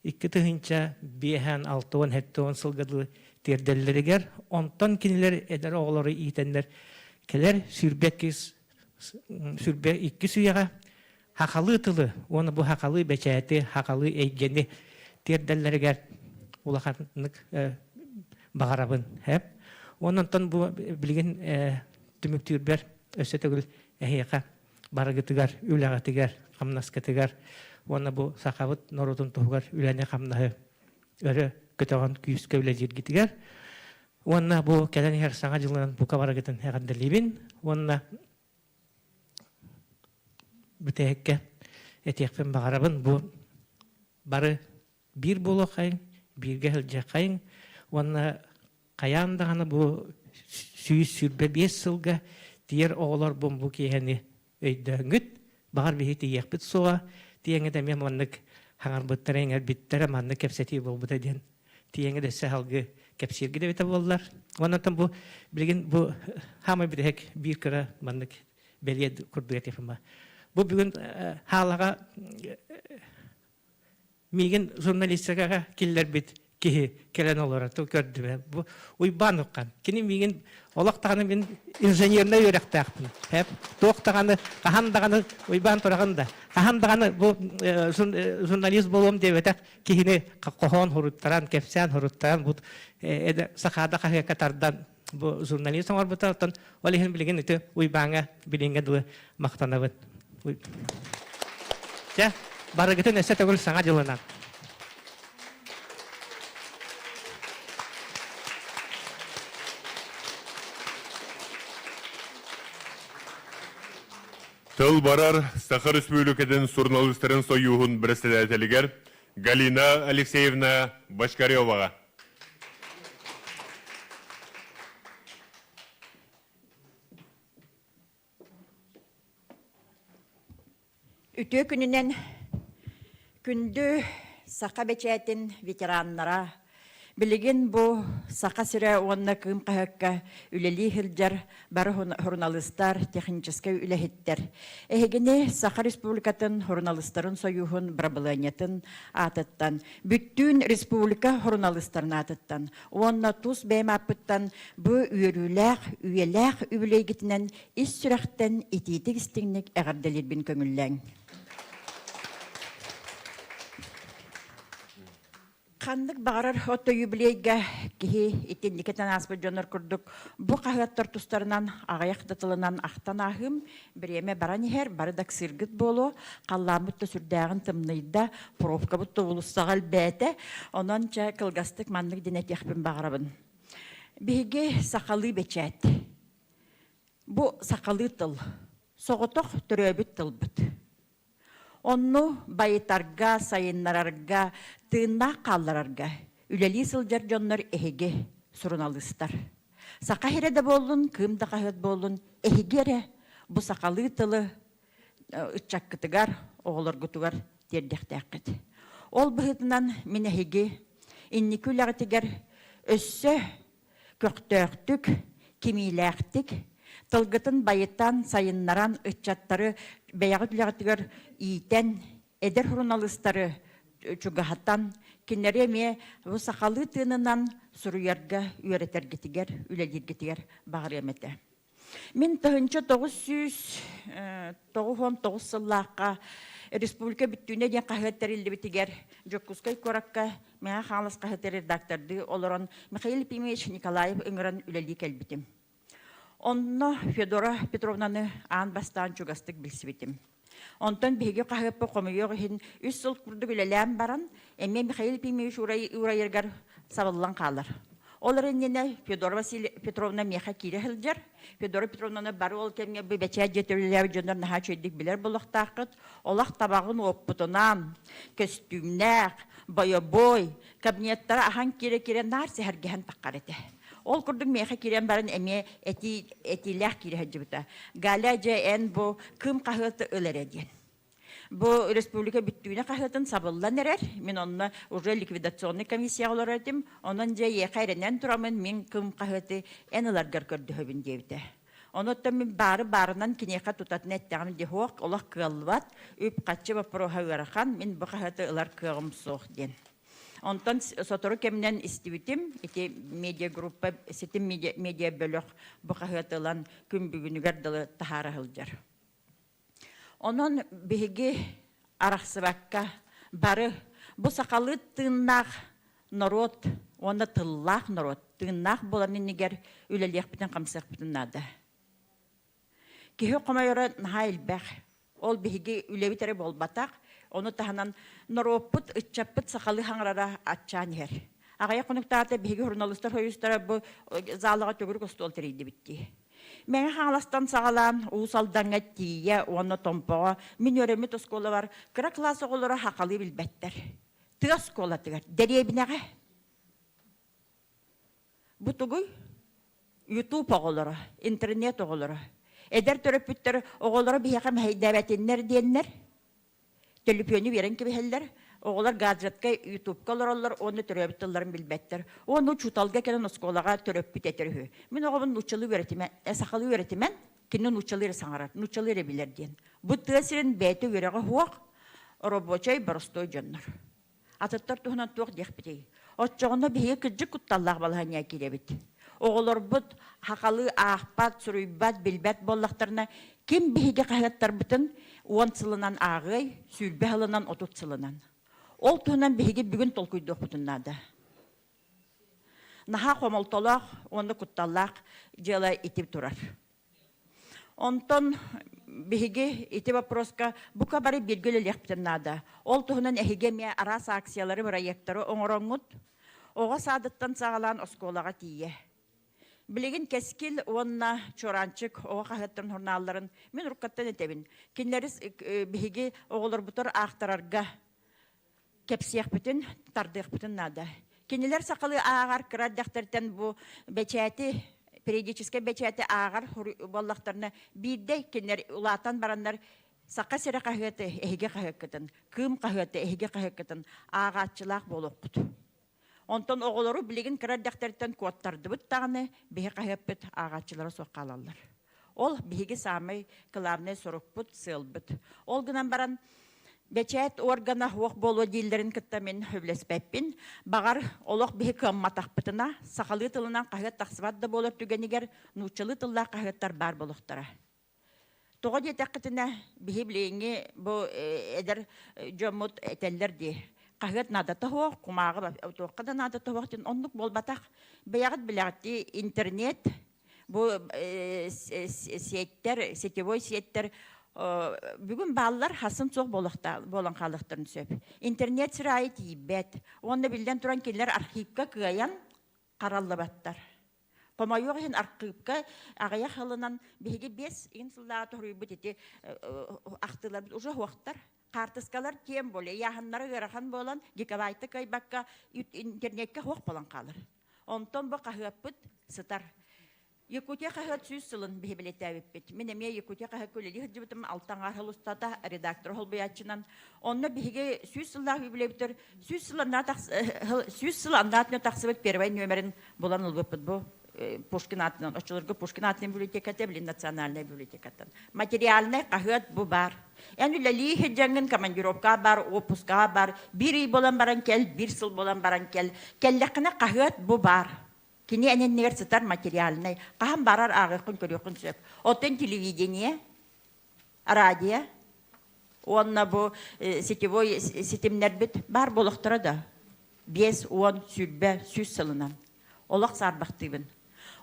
2005 60 70 сылга дылы тиэрдэллэригэр онтон кинилэр эдэр оҕолору иитэннэр кэлэр 22 сүүрэҕэ хахалыы тылы уонна бу хахалыы бэчээти хахалыы эйгэни тиэрдэллэригэр улаханнык баҕарабын Онон бу билигин түмүктүүрбэр өссө төгүл эһиэхэ барыгытыгар, үлэҕитигэр, хамнаскытыгар уонна бу сахабыт норуотун туһугар үлэни-хамнаһы өрө көтөҕөн күүскэ үлэлииргитигэр уонна бу кэлэн иһэр саҥа дьылынан бука барыгытын эҕэрдэлиибин уонна бүтэһиккэ этиэхпин баҕарабын бу бары биир буолуоххайыҥ, бииргэ сылдьыаххайыҥ уонна хайаан даҕаны бу 125 сылга тиийэр оҕолорбун бу киэһэни өйдөөҥҥүт, баҕар биһи тиийиэхпит суоҕа, тиийэҥҥит эмиэ маннык хаҥарбыттара, иҥэрбиттэрэ, маннык кэпсэтии буолбута диэн тиийэҥҥит өссө салгыы кэпсииргит эбитэ буоллар. Онон бу билигин бу хаамай бүтэһик биир кыра маннык бэлиэ курдук этиэхим Бу бүгүн хаалаҕа Миигин журналистикаҕа киллэрбит киһи кэлэн олорор тыл көрдүмэ. Бу Уйбаан Уххан. Кини миигин олох даҕаны мин инженернэй үөрэхтээхпин. Хэп туох даҕаны хаһан даҕаны Уйбаан тураҕын да хаһан даҕаны бу журналист буолуом диэбэтэх киһини хоһоон хуруттаран, кэпсээн хуруттаран бу сахаада хаһыакка тардан бу журналист оҥорбута. Оттон ол иһин билигин ити Уйбааҥҥа билиҥҥэ дылы махтанабын. Чэ, барыгытын өссө төгүл саҥа дьылынан. Тыл барар Саха Республикатын суруналыыстарын сойууһун председателигэр Галина Алексеевна Бочкареваҕа. Үтүө күнүнэн күндү саха бэчээтин ветераннара, билигин бу Саха сирэ уонна Кыым хаһыакка үлэлии сылдьар бары суруналыыстар, техническэй үлэһиттэр. Эһигини Саха Республикатын суруналыыстарын сойууһун бырабылыанньатын аатыттан, бүттүүн республика суруналыыстарын аатыттан уонна тус бэйэм ааппыттан бу үөрүүлээх, үйэлээх үбүлүөйгүтүнэн ис сүрэхтэн итиитик-истиҥник эҕэрдэлиирбин көҥүллээҥ. Ханнык баҕарар отто юбилейга киһи итинникэтэн ааспыт дьоннор курдук бу хаһыаттар тустарынан аҕыйах да тылынан ахтан ааһыым. Бириэмэ баран иһэр, бары да ыксыыргыт буолуо. Халлааммыт да сүрдээҕин тымныйда, пробкабыт да уулуссаҕа элбээтэ. Онон чэ кылгастык маннык диэн этиэхпин баҕарабын. Биһиги сахалыы бэчээт. Бу сахалыы тыл. Соҕотох төрөөбүт тылбыт. Онну байытарга, сайыннарарга, тыыннаах хаалларарга үлэлии сылдьар дьоннор эһиги, суруналыыстар. Саха сирэ да буоллун, Кыым да хаһыат буоллун, эһиги эрэ бу сахалыы тылы ыччаккытыгар, оҕолоргутугар тиэрдиэхтээххит. Ол быһыытынан мин эһиги инники үлэҕитигэр өссө көхтөөхтүк, кимиилээхтик, тылгытын байытан, сайыннаран, ыччаттары бэйэҕит үлэҕитигэр иитэн, эдэр суруналыыстары чугаһатан, кинилэри эмиэ бу сахалыы тыынынан суруйарга үөрэтэргитигэр, үлэлииргитигэр баҕарыам этэ. Мин 1999 сыллаахха Республика бүттүүнэ диэн хаһыат тэриллибитигэр Дьокуускай куоракка Мэҥэ Хаҥалас хаһыат редактордыы олорон Михаил Ефимович Николаев ыҥыран үлэлии кэлбитим. Онно Федора Петровнаны аан бастаан чугастык билсибитим. Онтон биһиги хаһыаппыт хомойуох иһин үс сыл курдук үлэлээн баран, эмиэ Михаил Ефимович уурайарыгар сабыллан хаалар. Ол эрэ иннинэ Федора Василий Петровна миэхэ киирэ сылдьар. Федора Петровнаны бары ол кэмҥэ бу бэчээт дьиэтэ үлэлээбит дьоннор наһаа үчүгэйдик билэр буолуохтааххыт. Олох табаҕын уоппутунаан, көстүүмнээх, бойобуой, кабинеттара аһан киирэ-киирэ наар сэһэргэһэн таххар этэ. Ол курдук миэхэ киирэн баран эмиэ этии, этиилээх киирэ сылдьыбыта. Галя, дьэ эн бу Кыым хаһыаты ыл эрэ диэн. Бу республика бүттүүнэ хаһыатын сабыллан эрэр. Мин онно уже ликвидационный комиссияҕа олорор этим. Онон дьэ эйиэхэ эрэнэн турамын мин Кыым хаһыаты эн ыларгар көрдөһөбүн диэбитэ. Онуттан мин баары баарынан киниэхэ тутатына эттэҕим дии суох, олох кыаллыбат, үп-харчы боппуруоһа ыарахан, мин бу хаһыаты ылар кыаҕым суох диэн. Онтон сотору кэминэн истибитим, ити медиагруппа, ситим медиа, медиа бөлөх бу хаһыаты ылан күн бүгүнүгэр дылы таһаара сылдьар. Онон биһиги арахсыбакка бары бу сахалыы тыыннаах норуот уонна тыллаах норуот тыыннаах буолан иннигэр үлэлиэхпитин-хамсыахпытын наада. Киһи хомойоро наһаа элбэх. Ол биһиги үлэбит эрэ буолбатах. Ону таһынан норуоппут, ыччаппыт сахалыы хаҥарара аччаан иһэр. Аҕыйах хонуктаата биһиги журналистар союзтара бу залаҕа төгүрүк остуол тэрийдибит дии. Мэҥэ Хаҥаластан саҕалаан Уус Алдаҥҥа тиийэ уонна Томпоҕо мин үөрэммит оскуолабар кыра кылаас оҕолоро сахалыы билбэттэр. Тыа оскуолатыгар, дэриэбинэҕэ. Бу тугуй? Ютуб оҕолоро, интернет оҕолоро. Эдэр төрөппүттэр оҕолоро биһиэхэ мэһэйдээбэтиннэр диэннэр төлөпүөнү биэрэн кэбиһэллэр. Оҕолор гаджетка, ютубка олороллор уонна төрөөбүт тылларын билбэттэр. Уонна учууталга кэлэн оскуолаҕа төрөппүт этэр үһү. Мин оҕобун нууччалыы үөрэтимэн, сахалыы үөрэтимэн, кини нууччалыы эрэ саҥарар, нууччалыы эрэ билэр диэн. Бу тыа сирин бэйэтэ үөрэҕэ суох, рабочай, боростуой дьоннор. Атыттар туһунан туох диэхпитий? Оччоҕуна биһиги кырдьык кутталлаах балаһыанньаҕа киирэбит. Оҕолорбут сахалыы аахпат, суруйбат, билбэт буоллахтарына, ким биһиги хаһыаттарбытын уон сылынан ааҕыай, 20 сылынан, 30 сылынан. Ол туһунан биһиги бүгүн толкуйдуохпутун наада. Наһаа хомолтолоох уонна кутталлаах дьыала ити турар. Онтон биһиги ити вопроска бука бары бииргэ үлэлиэхпитин наада. Ол туһунан эһиги эмиэ араас акциялары, бырайыактары оҥороҥҥут, оҕо саадыттан саҕалаан оскуолаҕа тиийэ. Билигин Кэскил уонна Чуораанчык оҕо хаһыаттарын журналларын мин уруккаттан этэбин. Кинилэри биһиги оҕолорбутугар аахтарарга кэпсиэхпитин, тардыахпытын наада. Кинилэр сахалыы ааҕар кыра эрдэхтэртэн бу бэчээти, периодическай бэчээти ааҕар буоллахтарына, биирдэ кинилэр улаатан бараннар Саха сирэ хаһыаты эһиги хаһыаккытын, Кыым хаһыаты эһиги хаһыаккытын ааҕааччылаах буолуоххут. Онтон оҕолору билигин кыра эрдэхтэриттэн куоттардыбыт даҕаны, биһи хаһыаппыт ааҕааччылара суох хаалаллар. Ол биһиги саамай кылаабынай сорукпут, сыалбыт. Ол гынан баран, бэчээт органа суох буолуо дииллэрин кытта мин сөбүлэспэппин. Баҕар, олох биһи кыамматахпытына, сахалыы тылынан хаһыат тахсыбат да буолар түгэнигэр, нууччалыы тыллаах хаһыаттар баар буолуохтара. Тоҕо диэтэххитинэ, биһи билиҥҥи бу эдэр дьоммут этэллэр дии. Хаһыат наадата суох, кумааҕы туохха да наадата суох диэн оннук буолбатах. Бэйэҕит билэҕит интернет бу сеттэр, сетевой сеттэр бүгүн бааллар хасын суох буолан хаалыахтарын сөп. Интернет сир аайы тиийбэт. Уонна биллэн туран кинилэр архивка кыайан хараллыбаттар. Хомойуох иһин архыыпка аҕыйах сылынан биһиги биэс иин сыллааҕы тоһуруйбут ити ахтыыларбыт уже суохтар. Хаартыскалар тем более ыйааһыннара ыарахан буолан гигабайты кыайбакка интернеккэ суох буолан хаалар. Онтон бу хаһыаппыт сытар. Якутия хаһыат сүүс сылын биһи бэлиэтээбиппит. Мин эмиэ Якутия хаһыакка үлэлии сылдьыбытым алтан аҥаар сыл устата редактор холбуйааччынан. Онно биһиги сүүс сыллаах юбилейбитигэр сүүс сыл аннаа сүүс сыл аннаа тахсыбыт первай нүөмэрин булан ылбыппыт бу Пушкин аатынан, оччолорго Пушкин аатынан библиотеката, билин национальнай библиотекаттан. Материальнай хаһыат бу баар. Эн үлэлии сылдьаҥҥын командировка бар, отпуска бар, биир ый буолан баран кэл, биир сыл буолан баран кэл. Кэллэххинэ хаһыат бу баар. Кини эн иннигэр сытар материальнай. Хаһан барар ааҕыаххын көрүөххүн сөп. Оттон телевидение, радио уонна бу сетевой ситимнэрбит баар буолуохтара да 5, 10, 20, 100 сылынан. Олох саарбахтыыбын.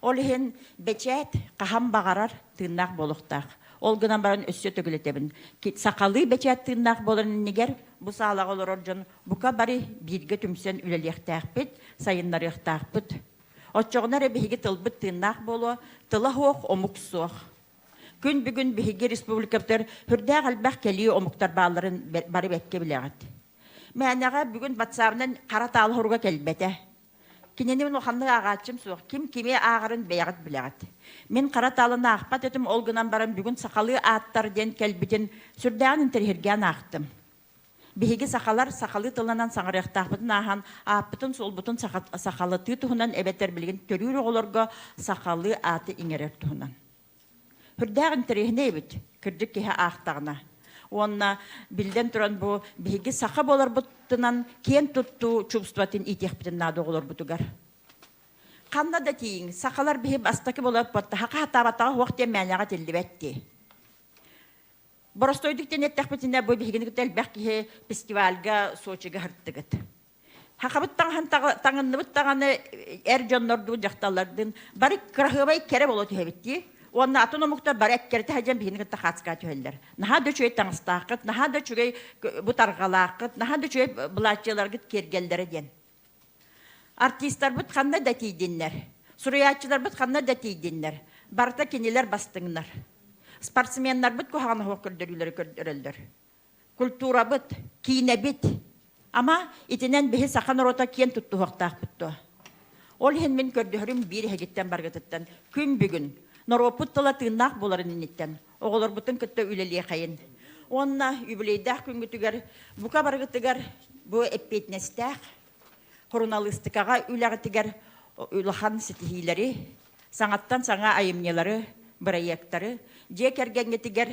Ол иһин бэчээт хаһан баҕарар тыыннаах буолуохтаах. Ол гынан баран өссө төгүлэтэбин. Сахалыы бэчээт тыыннаах буоларын иннигэр бу саалаҕа олорор дьон бука бары бииргэ түмсэн үлэлиэхтээхпит, сайыннарыахтаахпыт. Оччоҕуна эрэ биһиги тылбыт тыыннаах буолуо, тыла суох омук суох. Күн бүгүн биһиги республикабытыгар сүрдээх элбэх кэлии омуктар баалларын бары бэккэ билэҕит. Мээнэҕэ бүгүн ватсабынан хара таал хоруга кэлбэтэ. Кинини мин улаханнык ааҕааччым суох. Ким кими ааҕарын бэйэҕит билэҕит. Мин хара таалын аахпат этим, ол гынан баран бүгүн сахалыы ааттар диэн кэлбитин сүрдээҕин интэриэһиргээн аахтым. Биһиги сахалар сахалыы тылынан саҥарыахтаахпытын ааһан, ааппытын-суолбутун сахалатыы туһунан эбэтэр билигин төрүүр оҕолорго сахалыы ааты иҥэрэр туһунан. Сүрдээх интэриэһинэй эбит, кырдьык киһи аахтаҕына. Уонна биллэн туран бу биһиги саха буоларбытынан киэн туттуу чувствотын иитиэхпитин наада оҕолорбутугар. Ханна да тиийиҥ, сахалар биһи бастакы буолар саха хатаабатаҕа суох диэн мээнэҕэ этиллибэт дии. Боростуойдук диэн эттэхпитинэ, бу биһигини кытта элбэх киһи фестивальга Сочига сырыттыгыт. Хахабыт таҥаһын таҥынныбыт даҕаны эр дьоннордуун, дьахталлардыын бары кыраһыабай кэрэ буола түһэбит дии. Уонна атын омуктар бары эккирэтэ сылдьан биһигини кытта хаацкаа түһэллэр. Наһаа да үчүгэй таҥастааххыт, наһаа да үчүгэй бу тарҕалааххыт, наһаа да үчүгэй былааччыйаларгыт киэргэллэрэ диэн. Артистарбыт ханна да тиийдиннэр, суруйааччыларбыт ханна да тиийдиннэр, барыта кинилэр бастыҥнар. Спортсменнарбыт куһаҕан оһох көрдөрүүлэри көрдөрөллөр. Культурабыт, киинэбит. Ама итинэн биһи саха норуота киэн туттуһуохтаахпыт дуо? Ол иһин мин көрдөһөрүм биир эһигиттэн баргытыттан күн бүгүн норуоппут тыла тыыннаах буоларын инниттэн оҕолорбутун кытта үлэлиэхэйин. Уонна юбилейдаах күҥҥүтүгэр бука барыгытыгар бу эппиэтинэстээх суруналыыстыкаҕа үлэҕитигэр улахан ситиһиилэри, саҥаттан саҥа айымньылары, бырайыактары дьиэ кэргэҥҥитигэр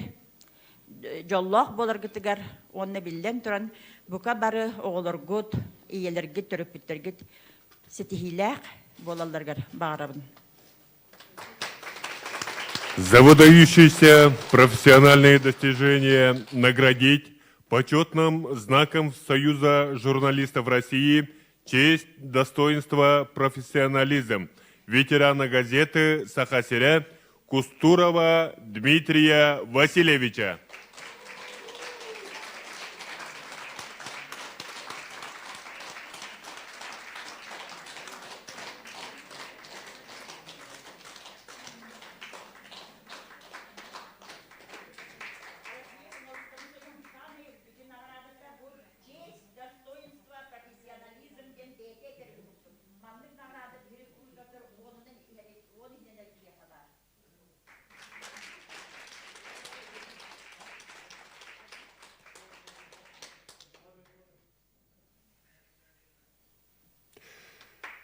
дьоллоох буоларгытыгар уонна биллэн туран бука бары оҕолоргут, ийэлэргит, төрөппүттэргит ситиһиилээх буолалларыгар баҕарабын. За выдающиеся профессиональные достижения наградить почетным знаком Союза журналистов России «Честь, достоинство, профессионализм» ветерана газеты «Саха-Сирэ» Кустурова Дмитрия Васильевича.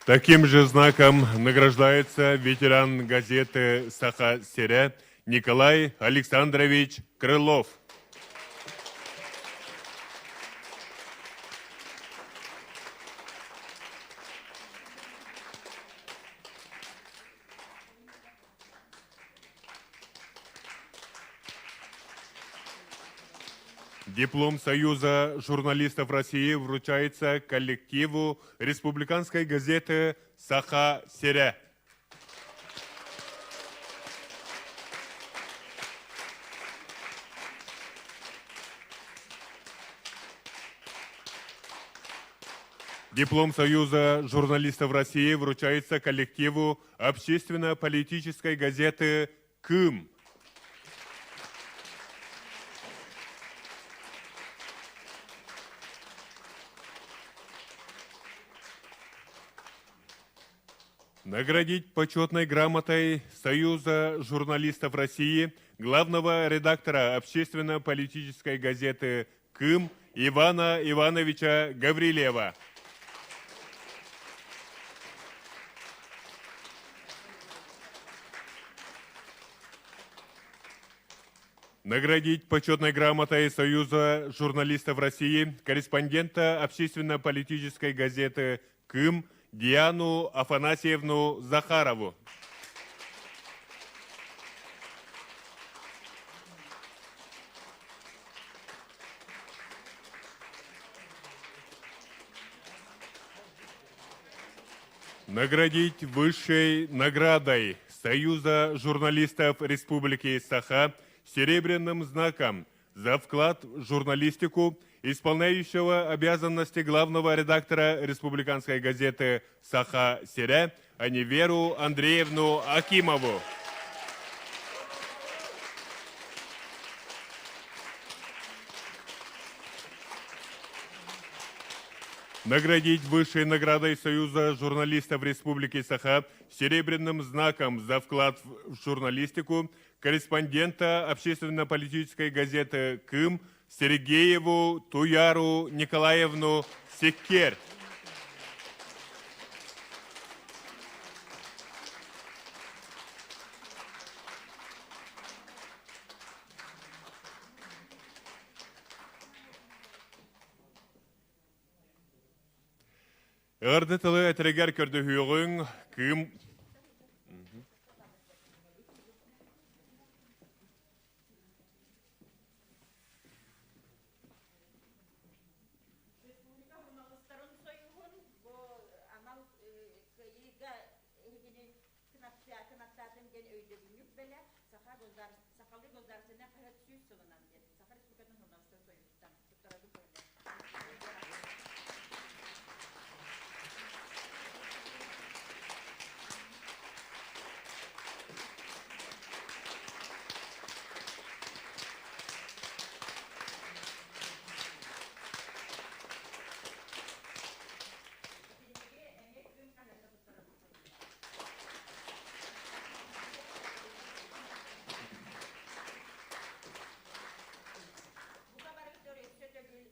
Таким же знаком награждается ветеран газеты «Саха-Сирэ» Николай Александрович Крылов. Диплом Союза журналистов России вручается коллективу республиканской газеты «Саха-Сире». Диплом Союза журналистов России вручается коллективу общественно-политической газеты «Кым». Наградить почетной грамотой Союза журналистов России главного редактора общественно-политической газеты «Кым» Ивана Ивановича Гаврилева. Наградить почетной грамотой Союза журналистов России корреспондента общественно-политической газеты «Кым» Диану Афанасьевну Захарову. Наградить высшей наградой Союза журналистов Республики Саха серебряным знаком за вклад в журналистику исполняющего обязанности главного редактора республиканской газеты «Саха-Сиря» Аниверу Андреевну Акимову. Наградить высшей наградой Союза журналистов Республики Саха серебряным знаком за вклад в журналистику корреспондента общественно-политической газеты «Кым» Сергееву Туяру Николаевну Секкер. Эҕэрдэ тылы этэригэр көрдөһүөҕүҥ Кыым Республика журналистарын союһун бу анал кыайыыга эһигини кынаттаатын диэн өйдөбүнньүк бэлэ Саха сахалыы государственнай хаһыат сүүс сылынан диэн Саха Республикатын журналистарын союһуттан туттарабын Бука барыгытыгар өссө төгүл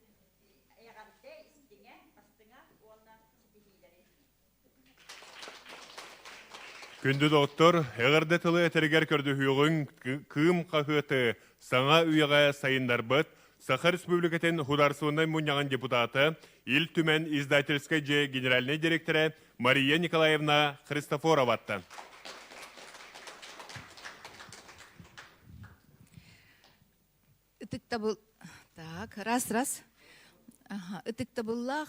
эҕэрдэ истиҥэ, бастыҥа уонна ситиһиилэри. Күндү доҕоттор, эҕэрдэ тылы этэригэр көрдөһүөҕүҥ Кыым хаһыаты саҥа үйэҕэ сайыннарбыт Саха Республикатын Художественнай мунньаҕын депутата, Ил Түмэн издательскай дьиэ генеральнай директора Мария Николаевна Христофороваттан. Ытыктабыл так раз раз Ытыктабыллаах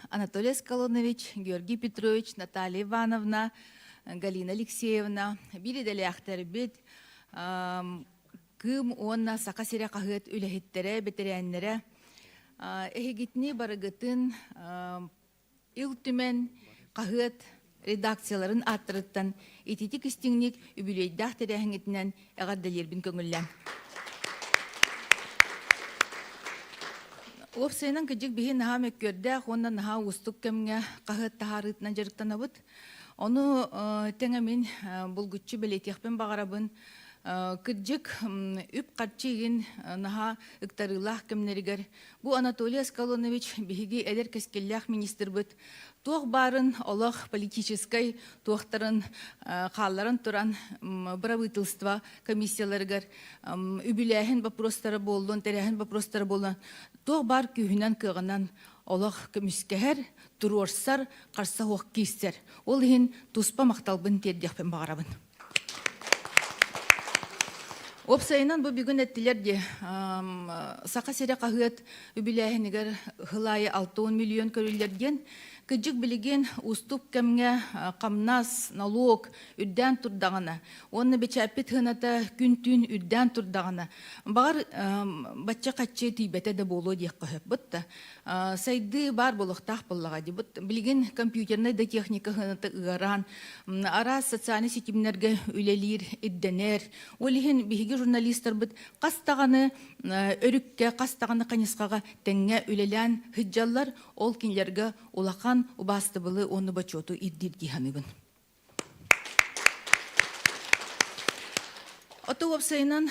Анатолий Скалонович, Георгий Петрович, Наталья Ивановна, Галина Алексеевна, биир идэлээхтэрбит, Кыым уонна Саха сирэ хаһыат үлэһиттэрэ, бэтэрээннэрэ эһигитини барыгытын Ил Түмэн хаһыат редакцияларын ааттарыттан ититик истиҥник үбүлүөйдээх тэрээһиҥҥитинэн эҕэрдэлиирбин көҥүллээҥ. Уопсайынан кырдьык биһи наһаа мөккүөрдээх уонна наһаа уустук кэмҥэ хаһыат таһаарыытынан дьарыктанабыт. Ону тэҥэ мин булгуччу бэлиэтиэхпин баҕарабын. Кырдьык, үп-харчы игин наһаа ыктарыылаах кэмнэригэр Бу Анатолий Аскалонович биһиги эдэр кэскиллээх министрбыт туох баарын олох политическай туохтарын хаалларан туран бырабыытылство комиссияларыгар үбүлээһин боппуруостара буоллун, тэрээһин боппуруостара буоллун туох баар күүһүнэн кыаҕынан олох көмүскэһэр, туруорсар, харса суох киирсэр. Ол иһин туспа махталбын тиэрдиэхпин баҕарабын. Уопсайынан бу бүгүн эттилэр дии, Саха сирэ хаһыат үбүлээһинигэр сыл аайы 60 миллион көрүллэр диэн. Кырдьык билигин уустук кэмҥэ хамнас, налог үрдээн турдаҕына уонна бэчээппит сыаната күн-түүн үрдээн турдаҕына, баҕар бачча хаччы тиийбэтэ да буолуо диэххэ сөп. Бутта сайдыы баар буолуохтаах буоллаҕа дии. Билигин компьютернай да техника сыаната ыараан, араас социальнай ситимнэргэ үлэлиир ирдэнэр. Ол иһин биһиги журналистарбыт хас даҕаны өрүккэ, хас даҕаны хайысхаҕа тэҥҥэ үлэлээн сылдьаллар. Ол кинилэргэ улахан убаастабылы уонна бочуоту ирдиир дии саныыбын. Ото уопсайынан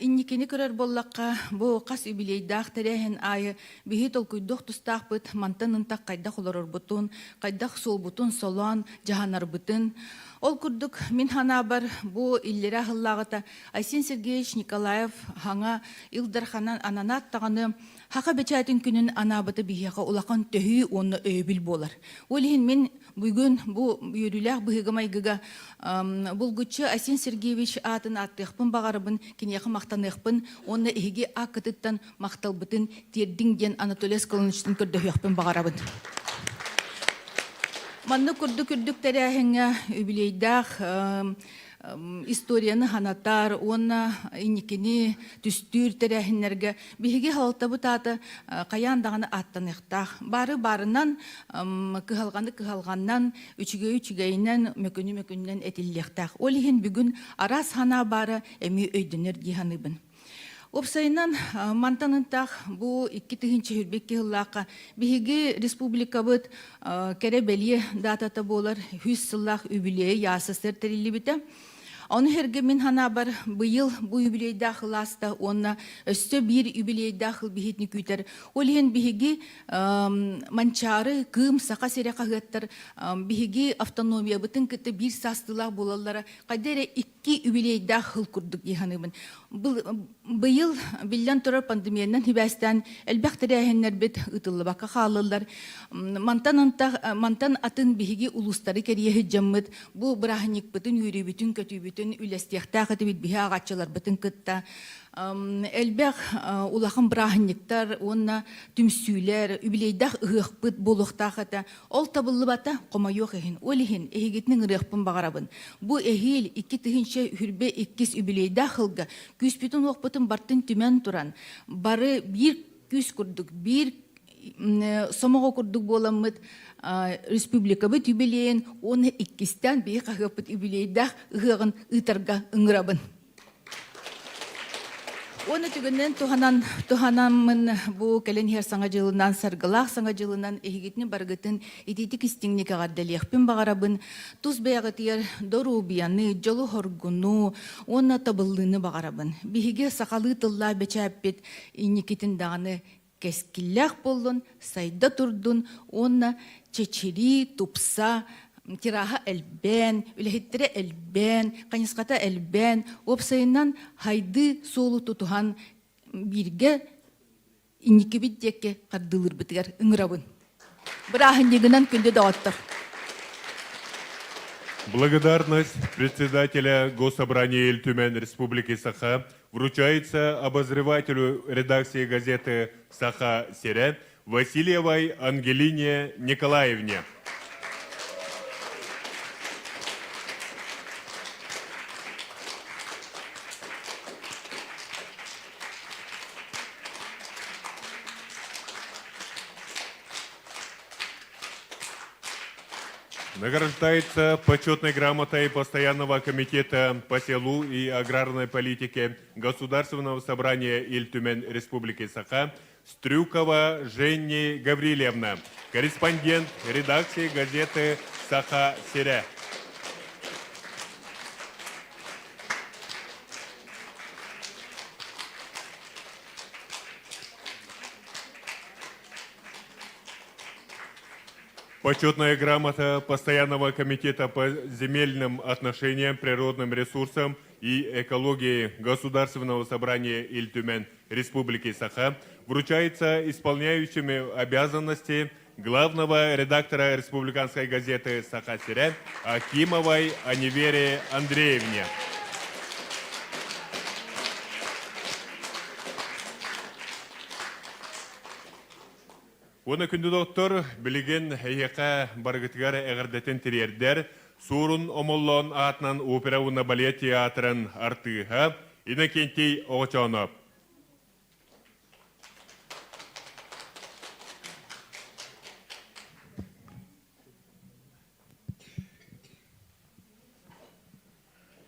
инникини көрөр буоллахха, бу хас юбилейдаах тэрээһин аайы биһи толкуйдуох тустаахпыт, мантан ынтах хайдах олорорбутун, хайдах суолбутун солоон дьаһанарбытын. Ол курдук, мин санаабар, бу иллэрээ сыллааҕыта Айсен Сергеевич Николаев хаҥа Ил Дарханан ананаат даҕаны Саха бэчээтин күнүн анаабыта биһиэхэ улахан төһүү уонна өйөбүл буолар. Ол иһин мин Бүгүн бу үөрүүлээх быһыыга-майгыга булгуччу Айсен Сергеевич аатын ааттыахпын баҕарабын, киниэхэ махтаныахпын уонна эһиги ааккытыттан махталбытын тиэрдиҥ диэн Анатолий Аскалоновичтан көрдөһүөхпүн баҕарабын. Маннык курдук үрдүк тэрээһиҥҥэ үбүлүөйдээх историяны ханатар уонна инникини түстүүр тэрээһиннэргэ биһиги халалтабыт аата хайаан даҕаны ааттаныахтаах. Бары барынан кыһалҕаны кыһалҕаннан, үчүгэйи үчүгэйинэн, мөкүнү мөкүнүнэн этиллиэхтээх. Ол иһин бүгүн араас санаа баара эмиэ өйдөнөр дии саныыбын. Уопсайынан, мантан ынтах бу 2022 сыллаахха биһиги республикабыт кэрэ бэлиэ датата буолар 100 сыллаах үбүлүөйэ ЯССР тэриллибитэ. Ону сэргэ мин санаабар быйыл бу юбилейдаах ылааста уонна өссө биир юбилейдаах ыл биһитини күүтэр. Ол иһин биһиги Манчаары, Кыым, Саха сирэ хаһыаттар биһиги автономиябытын кытта биир саастыылаах буолаллара хайда эрэ икки юбилейдаах сыл курдук дии саныыбын. Быйыл биллэн турар пандемиянан сибээстээн элбэх тэрээһиннэрбит ыытыллыбакка хааллылар. Мантан антах мантан атын биһиги улуустары кэрийэ сылдьаммыт бу бырааһынньыкпытын үөрүүбүтүн көтүүбүтүн үлэстиэхтээх этибит биһи ааҕааччыларбытын кытта элбэх улахан бырааһынньыктар уонна түмсүүлэр юбилейдаах ыһыахпыт буолуохтаах этэ. Ол табыллыбата, хомойуох иһин. Ол иһин эһигитин ыҥырыахпын баҕарабын. Бу эһиил 2022 юбилейдаах сылга күүспүтүн-уохпутун бартын түмэн туран, бары биир күүс курдук, биир сомоҕо курдук буоламмыт республикабыт юбилейин уонна иккистээн биһи хаһыаппыт юбилейдаах ыһыаҕын ыытарга ыҥырабын. Уонна түгэнинэн туһанан туһанаммын бу кэлэн иһэр Саҥа дьылынан, саргылаах Саҥа дьылынан эһигитини барыгытын итиитик истиҥник эҕэрдэлиэхпин баҕарабын. Тус бэйэҕитигэр доруобуйаны, дьолу-соргуну уонна табыллыыны баҕарабын. Биһиги сахалыы тыллаах бэчээппит инникитин даҕаны кэскиллээх буоллун, сайда турдун уонна чэчирии, тупса, тираһа элбээн, үлэһиттэрэ элбээн, хайысхата элбээн, уопсайынан хайдыы суолу тутуһан бииргэ инникибит диэки хардыылыырбытыгар ыҥырабын. Бырааһынньыгынан күндү доҕоттор! Благодарность председателя Госсобрания Ил Республики Саха вручается обозревателю редакции газеты «Саха Сирэ» Васильевой Ангелине Николаевне. Награждается почетной грамотой Постоянного комитета по селу и аграрной политике Государственного собрания Ил-Түмэн Республики Саха Стрюкова Женни Гаврильевна, корреспондент редакции газеты «Саха-Сирэ». Почетная грамота Постоянного комитета по земельным отношениям, природным ресурсам и экологии Государственного собрания Ил-Түмэн Республики Саха вручается исполняющими обязанности главного редактора республиканской газеты «Саха-Сирэ» Акимовой Анивере Андреевне. Уонна күндү доҕоттор, билигин эһиэхэ барыгытыгар эҕэрдэтин тириэрдэр Суорун Омоллоон аатынан опера уонна балет театрын артыыһа Иннокентий Оҕочоонов.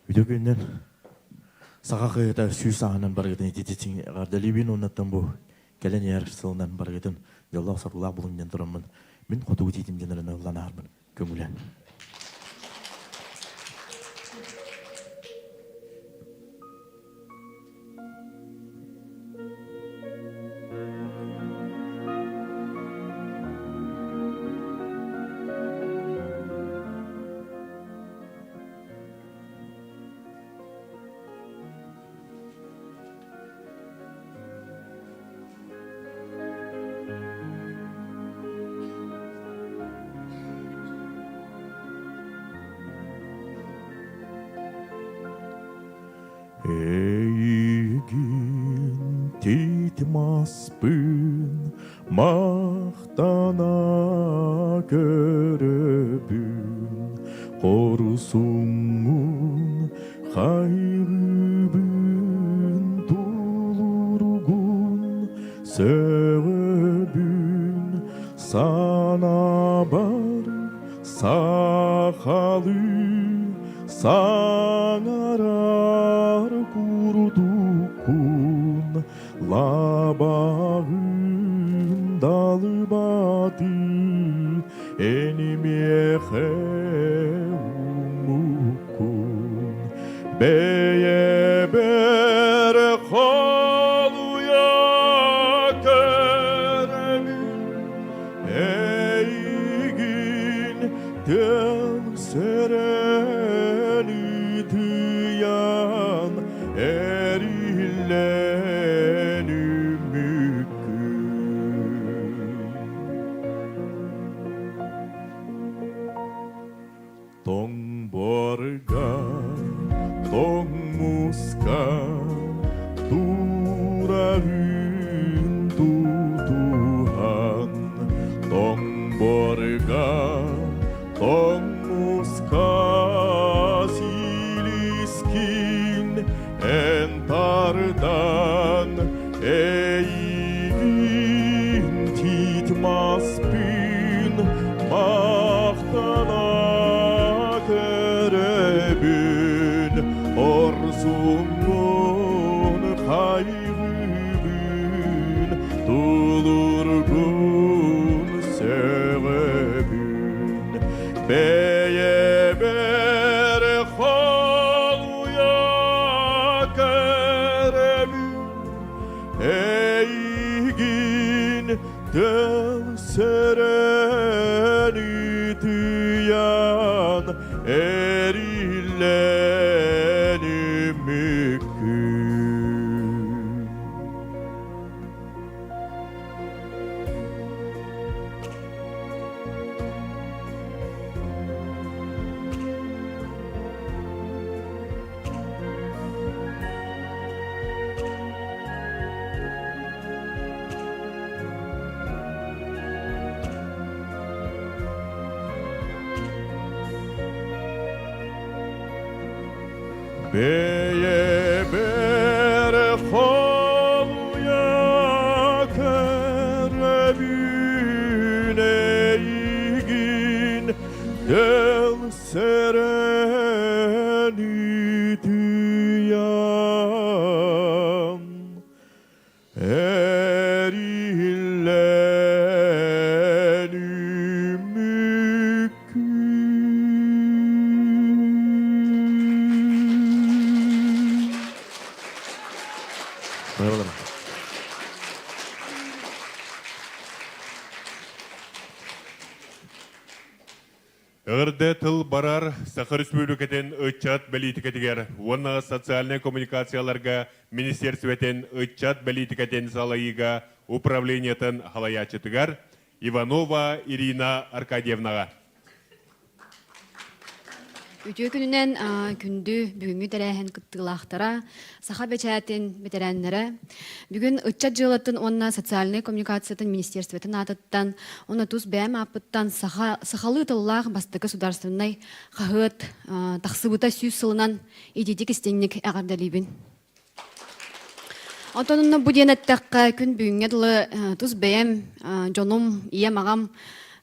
Үтүө күнүнэн саха кыыһыта сүүс сааһынан барыгытын итититин эҕэрдэлиибин уоннаттан бу кэлэн иһэр сылынан барыгытын дьоллоох-соргулаах булуҥ диэн тураммын мин хотугу тиитим диэн ырыаны ыллаан аарбын көҥүлэ. Эйигин тиит маспын махтана көрөбүн Хорсуҥҥун хайҕыыбын тулуургун сөҕөбүн санаабар сахалыы саҥарар курдуккун Лабаҕын далыбаты энимиэхэ уммуккун бэйэбэр холуйа көрөбүн эйигин тыл сэрэн ытыйан эриллэн үмүккүн. Тоҥ буорга, тоҥ муска туурарын тутуһан, тоҥ буорга, тоҥ муска силискин эн тардан эйигин тиит маспын махтана көрөбүн орсуҥҥун хайҕыыбын тулургун сөҕөбүн бэйэбэр холуйа көрөбүн эйигин тыл сөрөн ытыйан эриллэн үмүккүн. Бэйэбэр холуйа көрөбүн эйигин дэл сэрэн үтүйан Эриллэн үмүккүн. Эҕэрдэ тыл барар Саха Республикатын ыччат бэлиитикэтигэр уонна социальнай коммуникацияларга министиэрстибэтин ыччат бэлиитикэтин салайыыга управлениетын салайааччытыгар Иванова Ирина Аркадьевнаҕа. Үтүө күнүнэн күндү бүгүҥҥү тэрээһин кыттыылаахтара, саха бэчээтин бэтэрээннэрэ. Бүгүн ыччат дьыалатын уонна социальнай коммуникациятын министерствотын аатыттан уонна тус бэйэм ааппыттан саха, сахалыы тыллаах бастакы государственнай хаһыат тахсыбыта сүүс сылынан итиитик истиҥник эҕэрдэлиибин. Онтон онно бу диэн эттэххэ, күн бүгүҥҥэ дылы тус бэйэм, дьонум, ийэм, аҕам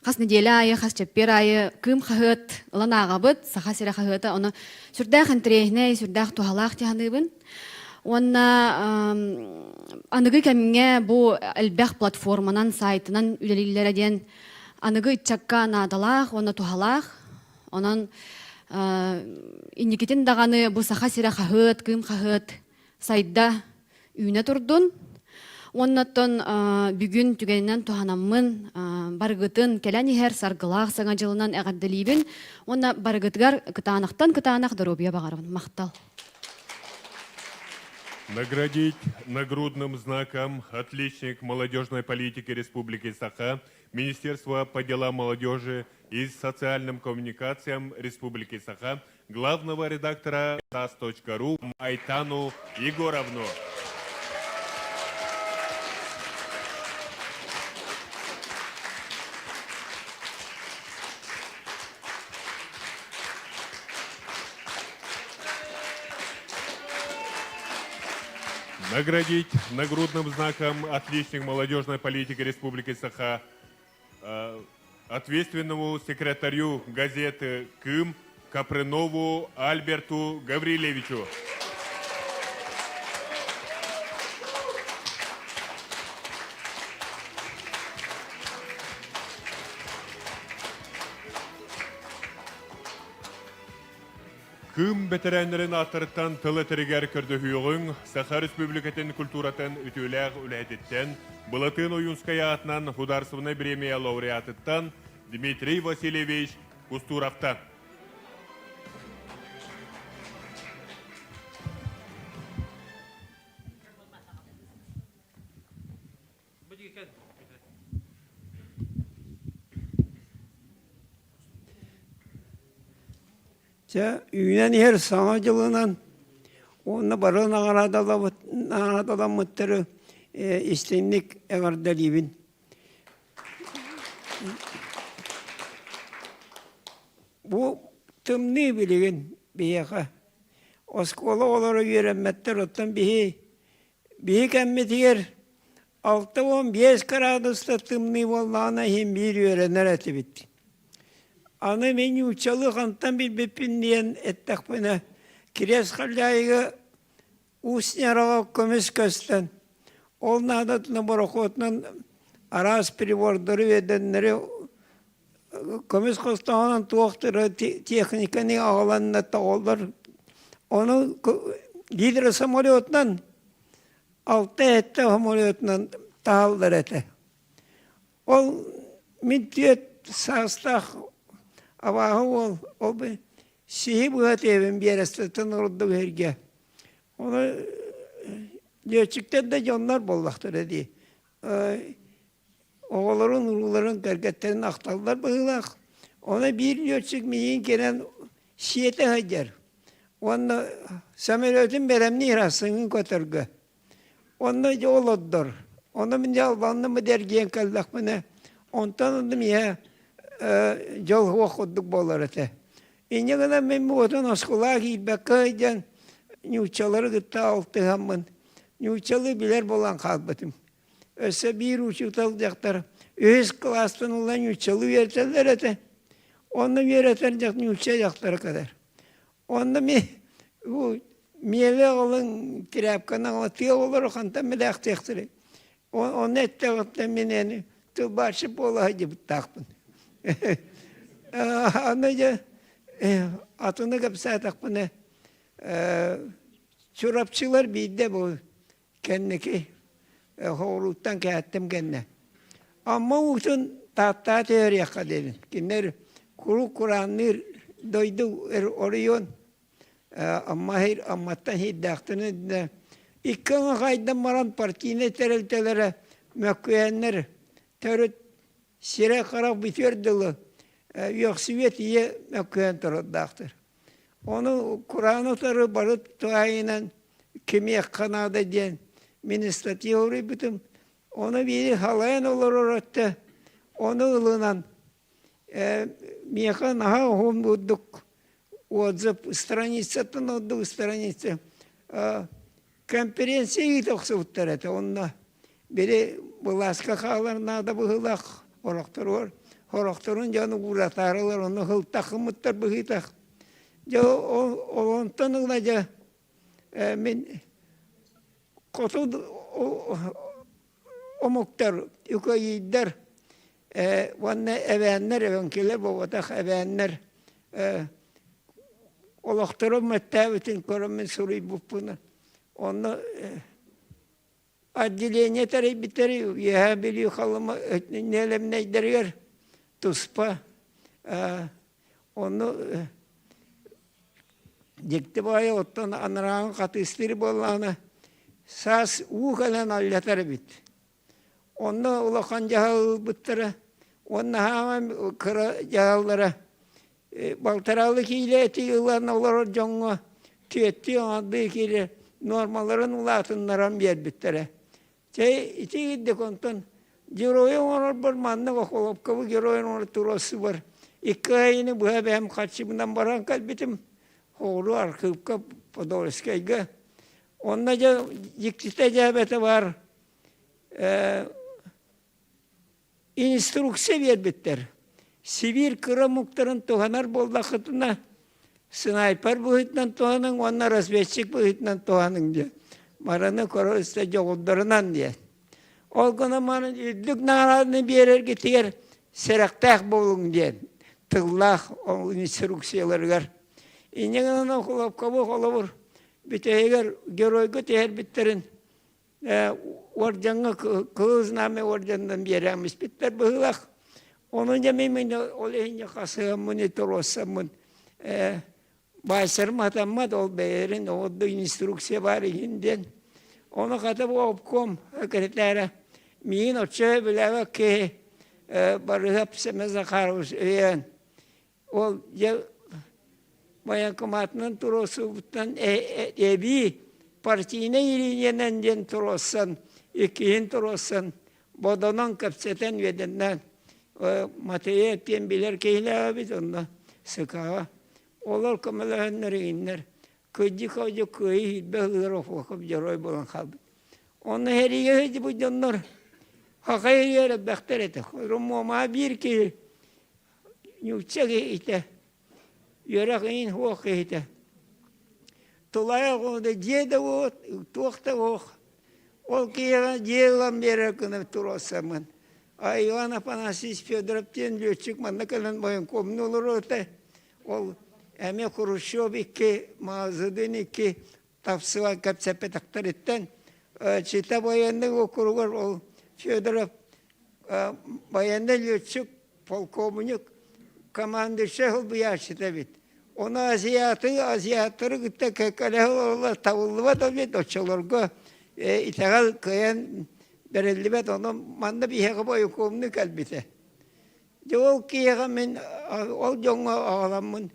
хас нэдиэлэ аайы, хас чэппиэр аайы Кыым хаһыат ылан ааҕабыт, Саха сирэ хаһыата. Ону сүрдээх интэриэһинэй, сүрдээх туһалаах дии саныыбын. Уонна аныгы кэмҥэ бу элбэх платформанан, сайтынан үлэлииллэрэ диэн аныгы ыччакка наадалаах уонна туһалаах. Онон инникитин даҕаны бу Саха сирэ хаһыат, Кыым хаһыат сайда үүнэ турдун. Уоннаттан бүгүн түгэнинэн туһанаммын барыгытын кэлэн иһэр саргылаах саҥа дьылынан эҕэрдэлиибин уонна барыгытыгар кытаанахтан кытаанах доруобуйа баҕарабын. Махтал. Наградить нагрудным знаком отличник молодежной политики Республики Саха, Министерства по делам молодежи и социальным коммуникациям Республики Саха, главного редактора ТАСС.ру Айтану Егоровну. Наградить нагрудным знаком «Отличник молодежной политики Республики Саха» ответственному секретарю газеты «Кым» Капрынову Альберту Гаврилевичу. Кыым бэтэрээннэрин ааттарыттан тыл этэригэр көрдөһүөҕүҥ Саха Республикатын культуратын үтүөлээх үлэһититтэн, Былатыан Ойуунскай аатынан Художественнай бириэмийэ лауреатыттан Дмитрий Васильевич Кустуровтан. Чэ, үүнэн иһэр Саҥа дьылынан уонна бары наҕараадаламмыттары истиҥник эҕэрдэлиибин. Бу тымныы билигин биһиэхэ. Оскуола оҕолоро үөрэммэттэр, оттон биһи биһи кэммитигэр 65 кыраадыста тымныы буоллаҕына иһин биир үөрэнэр этибит. Аны мин нууччалыы хантан билбиппин диэн эттэхпинэ, Кириэс Халдьаайыга Усть-Ньараҕа көмүс көстөн, ол наадатына борохуотунан араас прибордары, үөдэннэри көмүс хостоонон туох да техниканы аҕаланна тоҕоллор. Ону гидросамолетунан алта-сэттэ самолетунан таһаллар этэ. Ол мин түөрт саастаах абааһы уол ол сиһи быһа тиэбин биэрэстэтин ордук иһиргэ. Ону лүөччүктэр да дьоннор буоллахтара дии. Оҕолорун, урууларын, кэргэттэрин ахталлар быһыылаах. Ону биир лүөччүк миигин кэлэн сиэтэ сылдьар. Уонна самолетун бэлэмниир ассыҥын көтөргө. Онно дьэ олордор. Ону мин дьалбанным эргийэн кэллэхпинэ, онтон онно миэхэ дьол суох курдук буолар этэ. Инньэ гынан мин буотун оскуолаҕа киирбэккэ сылдьан нууччалары кытта алтыһаммын, нууччалыы билэр буолан хаалбытым. Өссө биир учуутал дьахтар үһүс кылаастан ыла нууччалыы үөрэтэллэр этэ. Онно үөрэтэр дьах нуучча дьахтара кэлэр. Онно ми бу миэлэ оҕолун тряпканы оҕо тыа оҕолоро хантан билээхтиэхтэрэй. Онно эттэҕиттэн мин эн тылбаасчыт буола сылдьыбыттаахпын. Аны дьэ атыны кэпсээтэхпинэ Чурапчылар биирдэ бу Кэнники хоҕурууттан кээттим кэннэ. Амма уутун Тааттаҕа түһэриэххэ диэбин. Кинилэр куруук кураанныыр дойду оройуон Амма Амматтан иһирдээхтэрин икки аҥы хайдан баран партийнай тэрилтэлэрэ мөккүһэннэр төрүт сирэ-харах бүтүөр дылы үөхсүбүөт ийэ мөккүһэн турардаахтар. Ону кураан утары бары туһаайынан кимиэххэ наада диэн мин статья суруйбутум. Ону биири халайан олорор өттө ону ылынан миэхэ наһаа уһун бурдук отзыв страницаттан ордук страница конференция ыыта охсубуттар этэ онно били былааска хаалар наада быһыылаах орохторугар орохторун дьон ууратаарылар ону һылтахымыттар быһыытах дьэ онтон ыла дьэ мин хоту омуктар үкөйүйдэр уонна эбээннэр эбэҥкилэр буолбатах эбээннэр олохторун мөттөөбүтүн көрөммүн суруйбуппун онно отделение тэрийбиттэр Үөһээ Бүлүү Халыма нэлэмнэйдэригэр туспа онно дьикти баайы оттон анарааҥы хатыыстыыр буоллаҕына саас уу кэлэн аллатар эбит Онно улахан дьаһал ылбыттара уонна хааман кыра дьаһаллара балтараалы киилэ эти ылан олорор дьоҥҥо түөттүү оҥордуу киилэ нуормаларын улаатыннаран биэрбиттэрэ. Чэ ити кирдик онтон геройу оҥорорбор маннык охолопкабы герой оҥорор туруорсубар икки айыны быһа бэйэм харчыбынан баран кэлбитим. Оҕуру архыыпка Подольскайга. Онно дьэ дьиктитэ дьээбэтэ баар инструкция биэрбиттэр. Сибиир кыра омуктарын туһанар буоллаххытына, снайпер быһыытынан туһаныҥ уонна разведчик быһыытынан туһаныҥ диэн. Бараны көрө-истэ дьоҕурдарынан диэн. Ол гынан баран үрдүк наҕарааданы биэрэргитигэр сэрэхтээх буолуҥ диэн тыллаах ол инструкцияларыгар. Инньэ гынан Хлопкову холобур бүтэһигэр геройга түһэрбиттэрин уордьаҥҥа Кыһыл Знамя уордьанынан биэрэн испиттэр быһыылаах. Ону дьэ мин ол иһин хасыһаммын туруорсаммын баайсарым хатаммат ол бэйэлэрин оҕордо инструкция баар иһин диэн. Ону хата бу обком секретаря миигин оччо билээбэт киһи Барыһап Семен Захарович өйөөн Ол дьэ военкоматынан туруорсубуттан эбии партийнай линиянан диэн туруорсан, иккиһин туруорсан, бодонон кэпсэтэн үөдэннээн Матвеев диэн билэр киһилээх эбит онно СК-ҕа. Олор көмөлөһөннөр иҥиннэр кырдьык-хордьук кыайыы сүүрбэ сылыгар Охлопков дьоруой буолан хаалбыт. Онно сэриигэ сылдьыбыт дьоннор саха сиригэр элбэхтэр этэ. Муомаҕа биир киһи Ньуучча киһитэ, үөрэх иһин суох киһитэ. Тулайах оҕото дьиэ да уот, туох да суох. Ол киһиэхэ дьиэ ылан биэрэр гына туруорсаммын. А Иван Афанасьевич Федоров диэн лүөччүк манна кэлэн военкомну олорор этэ. Ол эмиэ Хрущев икки, Маазыдын икки тапсыган кэпсэппэтэхтэриттэн Чита военный округар ол Федоров военный летчик, полковник, командующай солбуйааччыта эбит. Ону азиаты, азиаттары кытта кэккэлэһэ олороллор табыллыбат эбит оччолорго итэҕэл кыайан бэриллибэт. Ону манна биһиэхэ бойукуомнуу кэлбитэ. Дьэ ол киһиэхэ мин ол дьоҥҥо аҕаламмын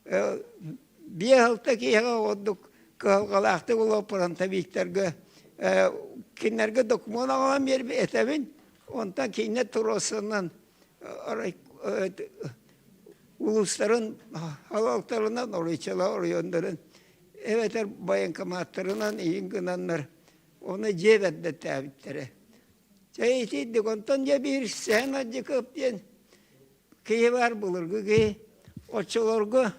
Биэс-алта киһиэхэ ордук кыһалҕалаахтык олорон фронтовиктарга кинилэргэ докумуон аҕалан биэрбит этэбин, онтон кинилэр туруорсанан улуустарын салалталарынан, оройчалар оройуоннарын эбэтэр военкоматтарынан иһин гынаннар ону дьиэ бэрдэттээбиттэрэ. Чэ итирдик онтон дьэ биир Сэһэн Ардьыков диэн Киһи баар былыргы киһи оччолорго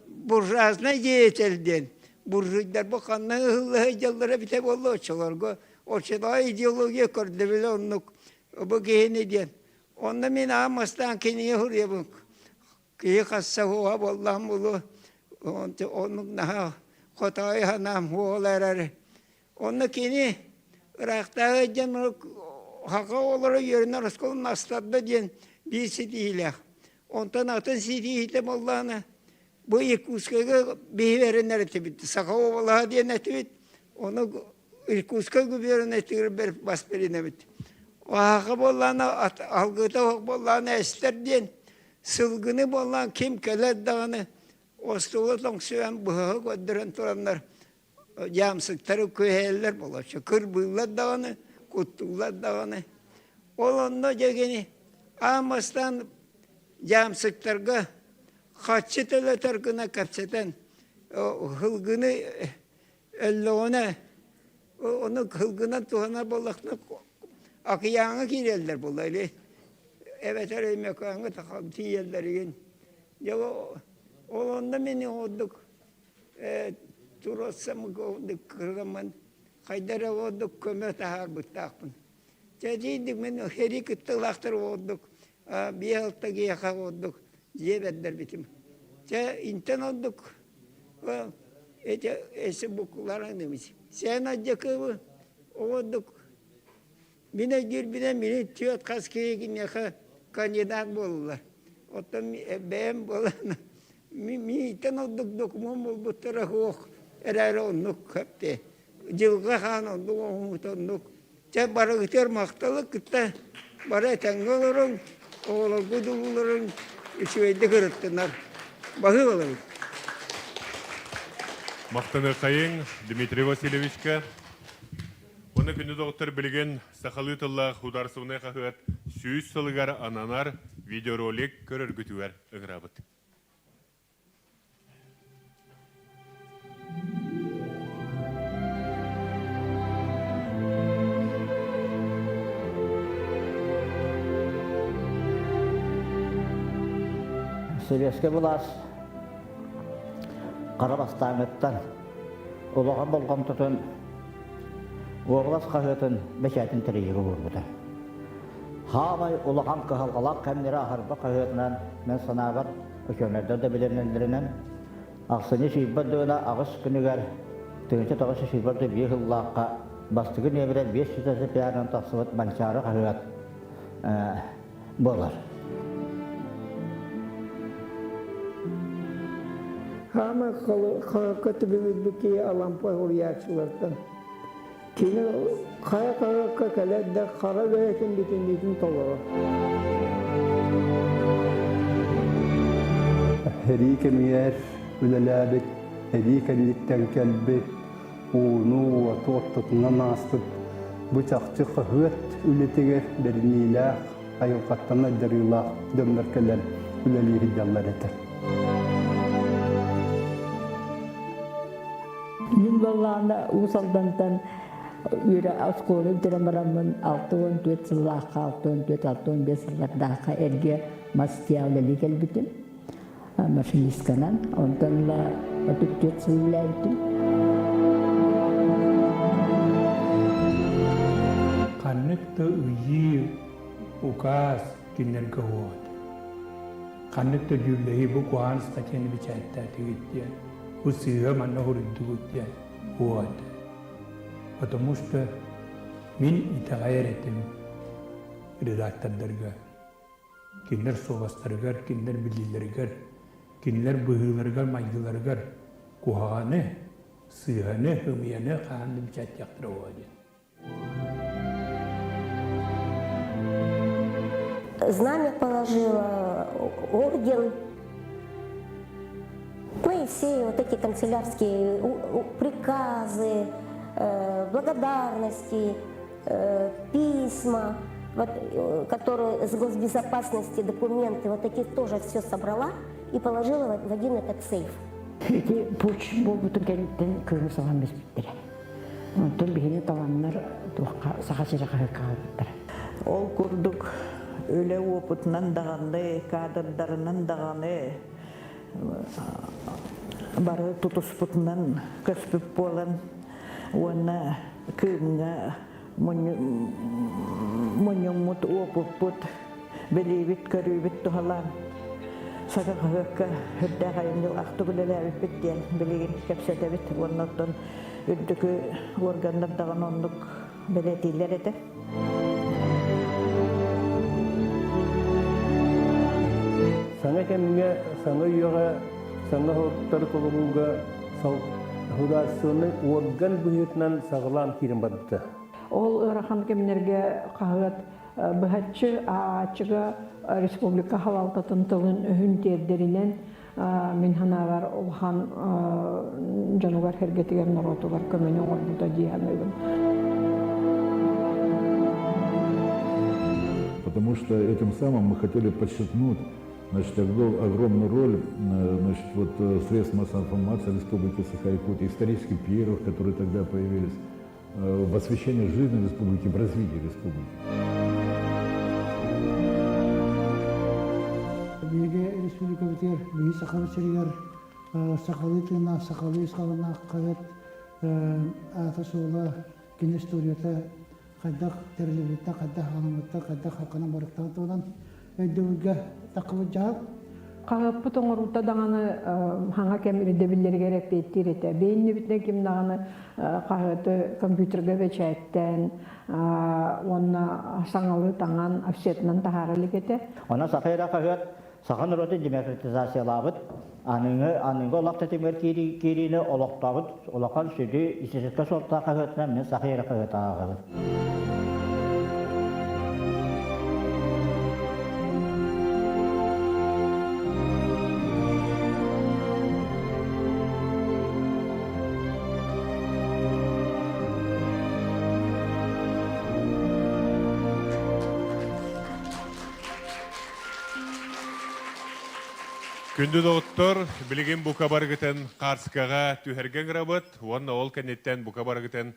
буржуазнай деятель диэн буржуйдар бу ханна ыһылла сылдьаллара эбитэ буолла оччолорго оччотооҕу идеология көрдөбүлэ оннук бу киһини диэн онно мин аан бастаан кинигэ суруйабын киһи хасса суоҕа буоллаҕым буолуо оннук наһаа хотоойу санаам суоҕа эрээри Онно кини ыраахтааҕы дьон саха оҕолоро үөрэнэр оскуоланы астарда диэн биир ситиһиилээх. Онтон атын ситиһиитэ буоллаҕына, бу Иркутскайга биһи эрэнэр этибит, саха уобалаһа диэн этибит, ону Иркутскай губерниятыгар бас бэринэбит. Саха буоллаҕына, алгыта суох буоллаҕына эстэр диэн сылгыны буоллаҕына ким кэлэр даҕаны. Остуолу тоҥсуйан быһаҕы көрдөрөн тураннар дьаамсыктары күһэйэллэр болоччу кырбыыллар даҕаны, куттууллар даҕаны. Ол онно дьэ кини аан бастаан дьаамсыктарга хаччы төлөтөр гына кэпсэтэн һылгыны өллөҕүнэ ону һылгынан туһанар буоллахтына акыйааҥҥа киирэллэр буолла или эбэтэр Өймөкөөҥҥө тиийэллэригин дьэ ол онно мин ордук туруорсам кыраммын хайда эрэ ордук көмө таһаарбыттаахпын дьэ тиийдик мин сэрии кыттыылаахтар ордук биэ-алта киһиэхэ ордук дьиэ бэрдэрбитим. Чэ, интэн ордук эти эси букуларан Сен адьакыбы ордук мин өйдүүрбүнэн мини түөрт хас киһи киниэхэ кандидат буоллулар. Оттон бэйэм буолан миитэн ордук докумуон булбуттара суох эрээри оннук хөптө. Дьылҕа хаан оннук оҥоһуута оннук. Чэ, барыгытыгар махталы кытта бары этэҥҥэ олоруҥ, оҕолоргут улууларын үчүгэйдик ырыттынар. Баһыы олоруҥ. Махтаныаххайыҥ Дмитрий Васильевичка. Уонна күндү доҕоттор билигин сахалыы тыллаах художественнай хаһыат 100 сылыгар ананар видеоролик көрөргүтүгэр ыҥырабыт. Сэбиэскэй былаас хара бастааҥҥыттан улахан болҕомтотун уобалас хаһыатын бэчээтин тэрийиигэ уурбута. Хаамай улахан кыһалҕалаах кэмнэри аһарба хаһыатынан мен санаабар Учуонайдар да билинэллэринэн, ахсынньы сүүрбэ дыына аҕыс күнүгэр 1921 сыллаахха бастакы нүөмэрэ 500 пиарынан тахсыбыт Манчаары хаһыат буолар. Хаама хаһыакка түбүгүрбүт киһи Алампа суруйааччылартан. Кини хайа хаһыакка кэлэр да хара бэйэтин бүтүннүүтүн толорор. Сэрии кэмигэр үлэлээбит, сэрии кэнниттэн кэлбит, ууну, уоту ортотунан ааспыт бу чахчы хаһыат үлэтигэр бэриниилээх, айылҕаттан айдарыылаах дьоннор кэлэн үлэлии сылдьаллар этэ. Мин буоллаҕына Уус Алдантан үөрэ оскуола бүтэрэн бараммын 64 сыллаахха, 64-65 сыллардаахха эргэ мас тиэҕэ үлэлии кэлбитим машинистканан. Онтон ыла 34 сыл үлэлээбитим. Ханнык да ыйыы, укаас кинилэргэ уот. Ханнык да дьүүллэһии бу куһаҕан статьяны бэчээттээтигит диэн, бу сыыһа манна суруйдугут диэн уот. Потому что мин итэҕэйэр этим редактордарга. Кинилэр суобастарыгар, кинилэр билиилэригэр, кинилэр быһыыларыгар-майгыларыгар куһаҕаны, сыыһаны, ымыйаны хаһан да бэчээттиэхтэрэ буолуо диэн. Знамя положила, орден. Ну и все вот эти канцелярские приказы, благодарности, письма, вот, которые с госбезопасности, документы, вот эти тоже все собрала и положила в один этот сейф. Ити путч буолбутун кэнниттэн кыыһы салан биспиттэрэ. Онтон биһини таланнар туохха Саха сирэ хаһыакка хаалбыттара. Ол курдук үлэ уопутунан даҕаны, кадрдарынан даҕаны бары тутуспутунан көспүт буолан уонна Кыымҥа мунньуммут уопуппут, билиибит-көрүүбүт туһалаан Саха хаһыакка үрдээх айымньылаахтык үлэлээбиппит диэн билигин кэпсэтэбит уонна оттон үрдүкү уорганнар даҕаны оннук бэлиэтииллэр этэ. Саҥа кэмҥэ, саҥа үйэҕэ, саҥа соруктары толорууга художественнай уорган быһыытынан саҕалаан киирэн барбыта. Ол ыарахан кэмнэргэ хаһыат быһаччы ааҕааччыга республика халалтатын тылын өһүн тиэрдэринэн. мин санаабар улахан дьонугар сэргэтигэр норуотугар көмөнү оҥорбута дии саныыбын. Потому что этим самым мы хотели подчеркнуть значит, огромную роль значит, вот, средств массовой информации Республики Саха-Якутия, исторических первых, которые тогда появились, в освещении жизни республики, в развитии республики. Биһиги республикабытыгар, биһи Сахабыт сиригэр сахалыы тыыннаах, сахалыы ис хоһоонноох хаһыат аата-суола, кини историята хайдах тэриллибиттэн, хайдах аҕаламмыттан, хайдах халканан барыктаан туһунан өйдөбүлгэ таххыбыт дьаһал. Хаһыаппыт оҥоруута даҕаны хаҥа кэм ирдэбиллэригэр эппиэттиир этэ. Бэйиннибитинэн ким даҕаны хаһыаты компьютерга бэчээттээн уонна саҥалыы таҥан офсетынан таһаара илик этэ. Онон Саха эрэ хаһыат саха норуотун демократизациялаабыт, аныгы аныгы олох тэтимигэр киириини олохтообут улахан сүдү историческай суолталаах хаһыатынан мин Саха эрэ хаһыат ааҕабын. Күндү доҕоттор, билигин бука барыгытын Хаарскаҕа түһэргэ ыҥырабыт уонна ол кэнниттэн бука барыгытын.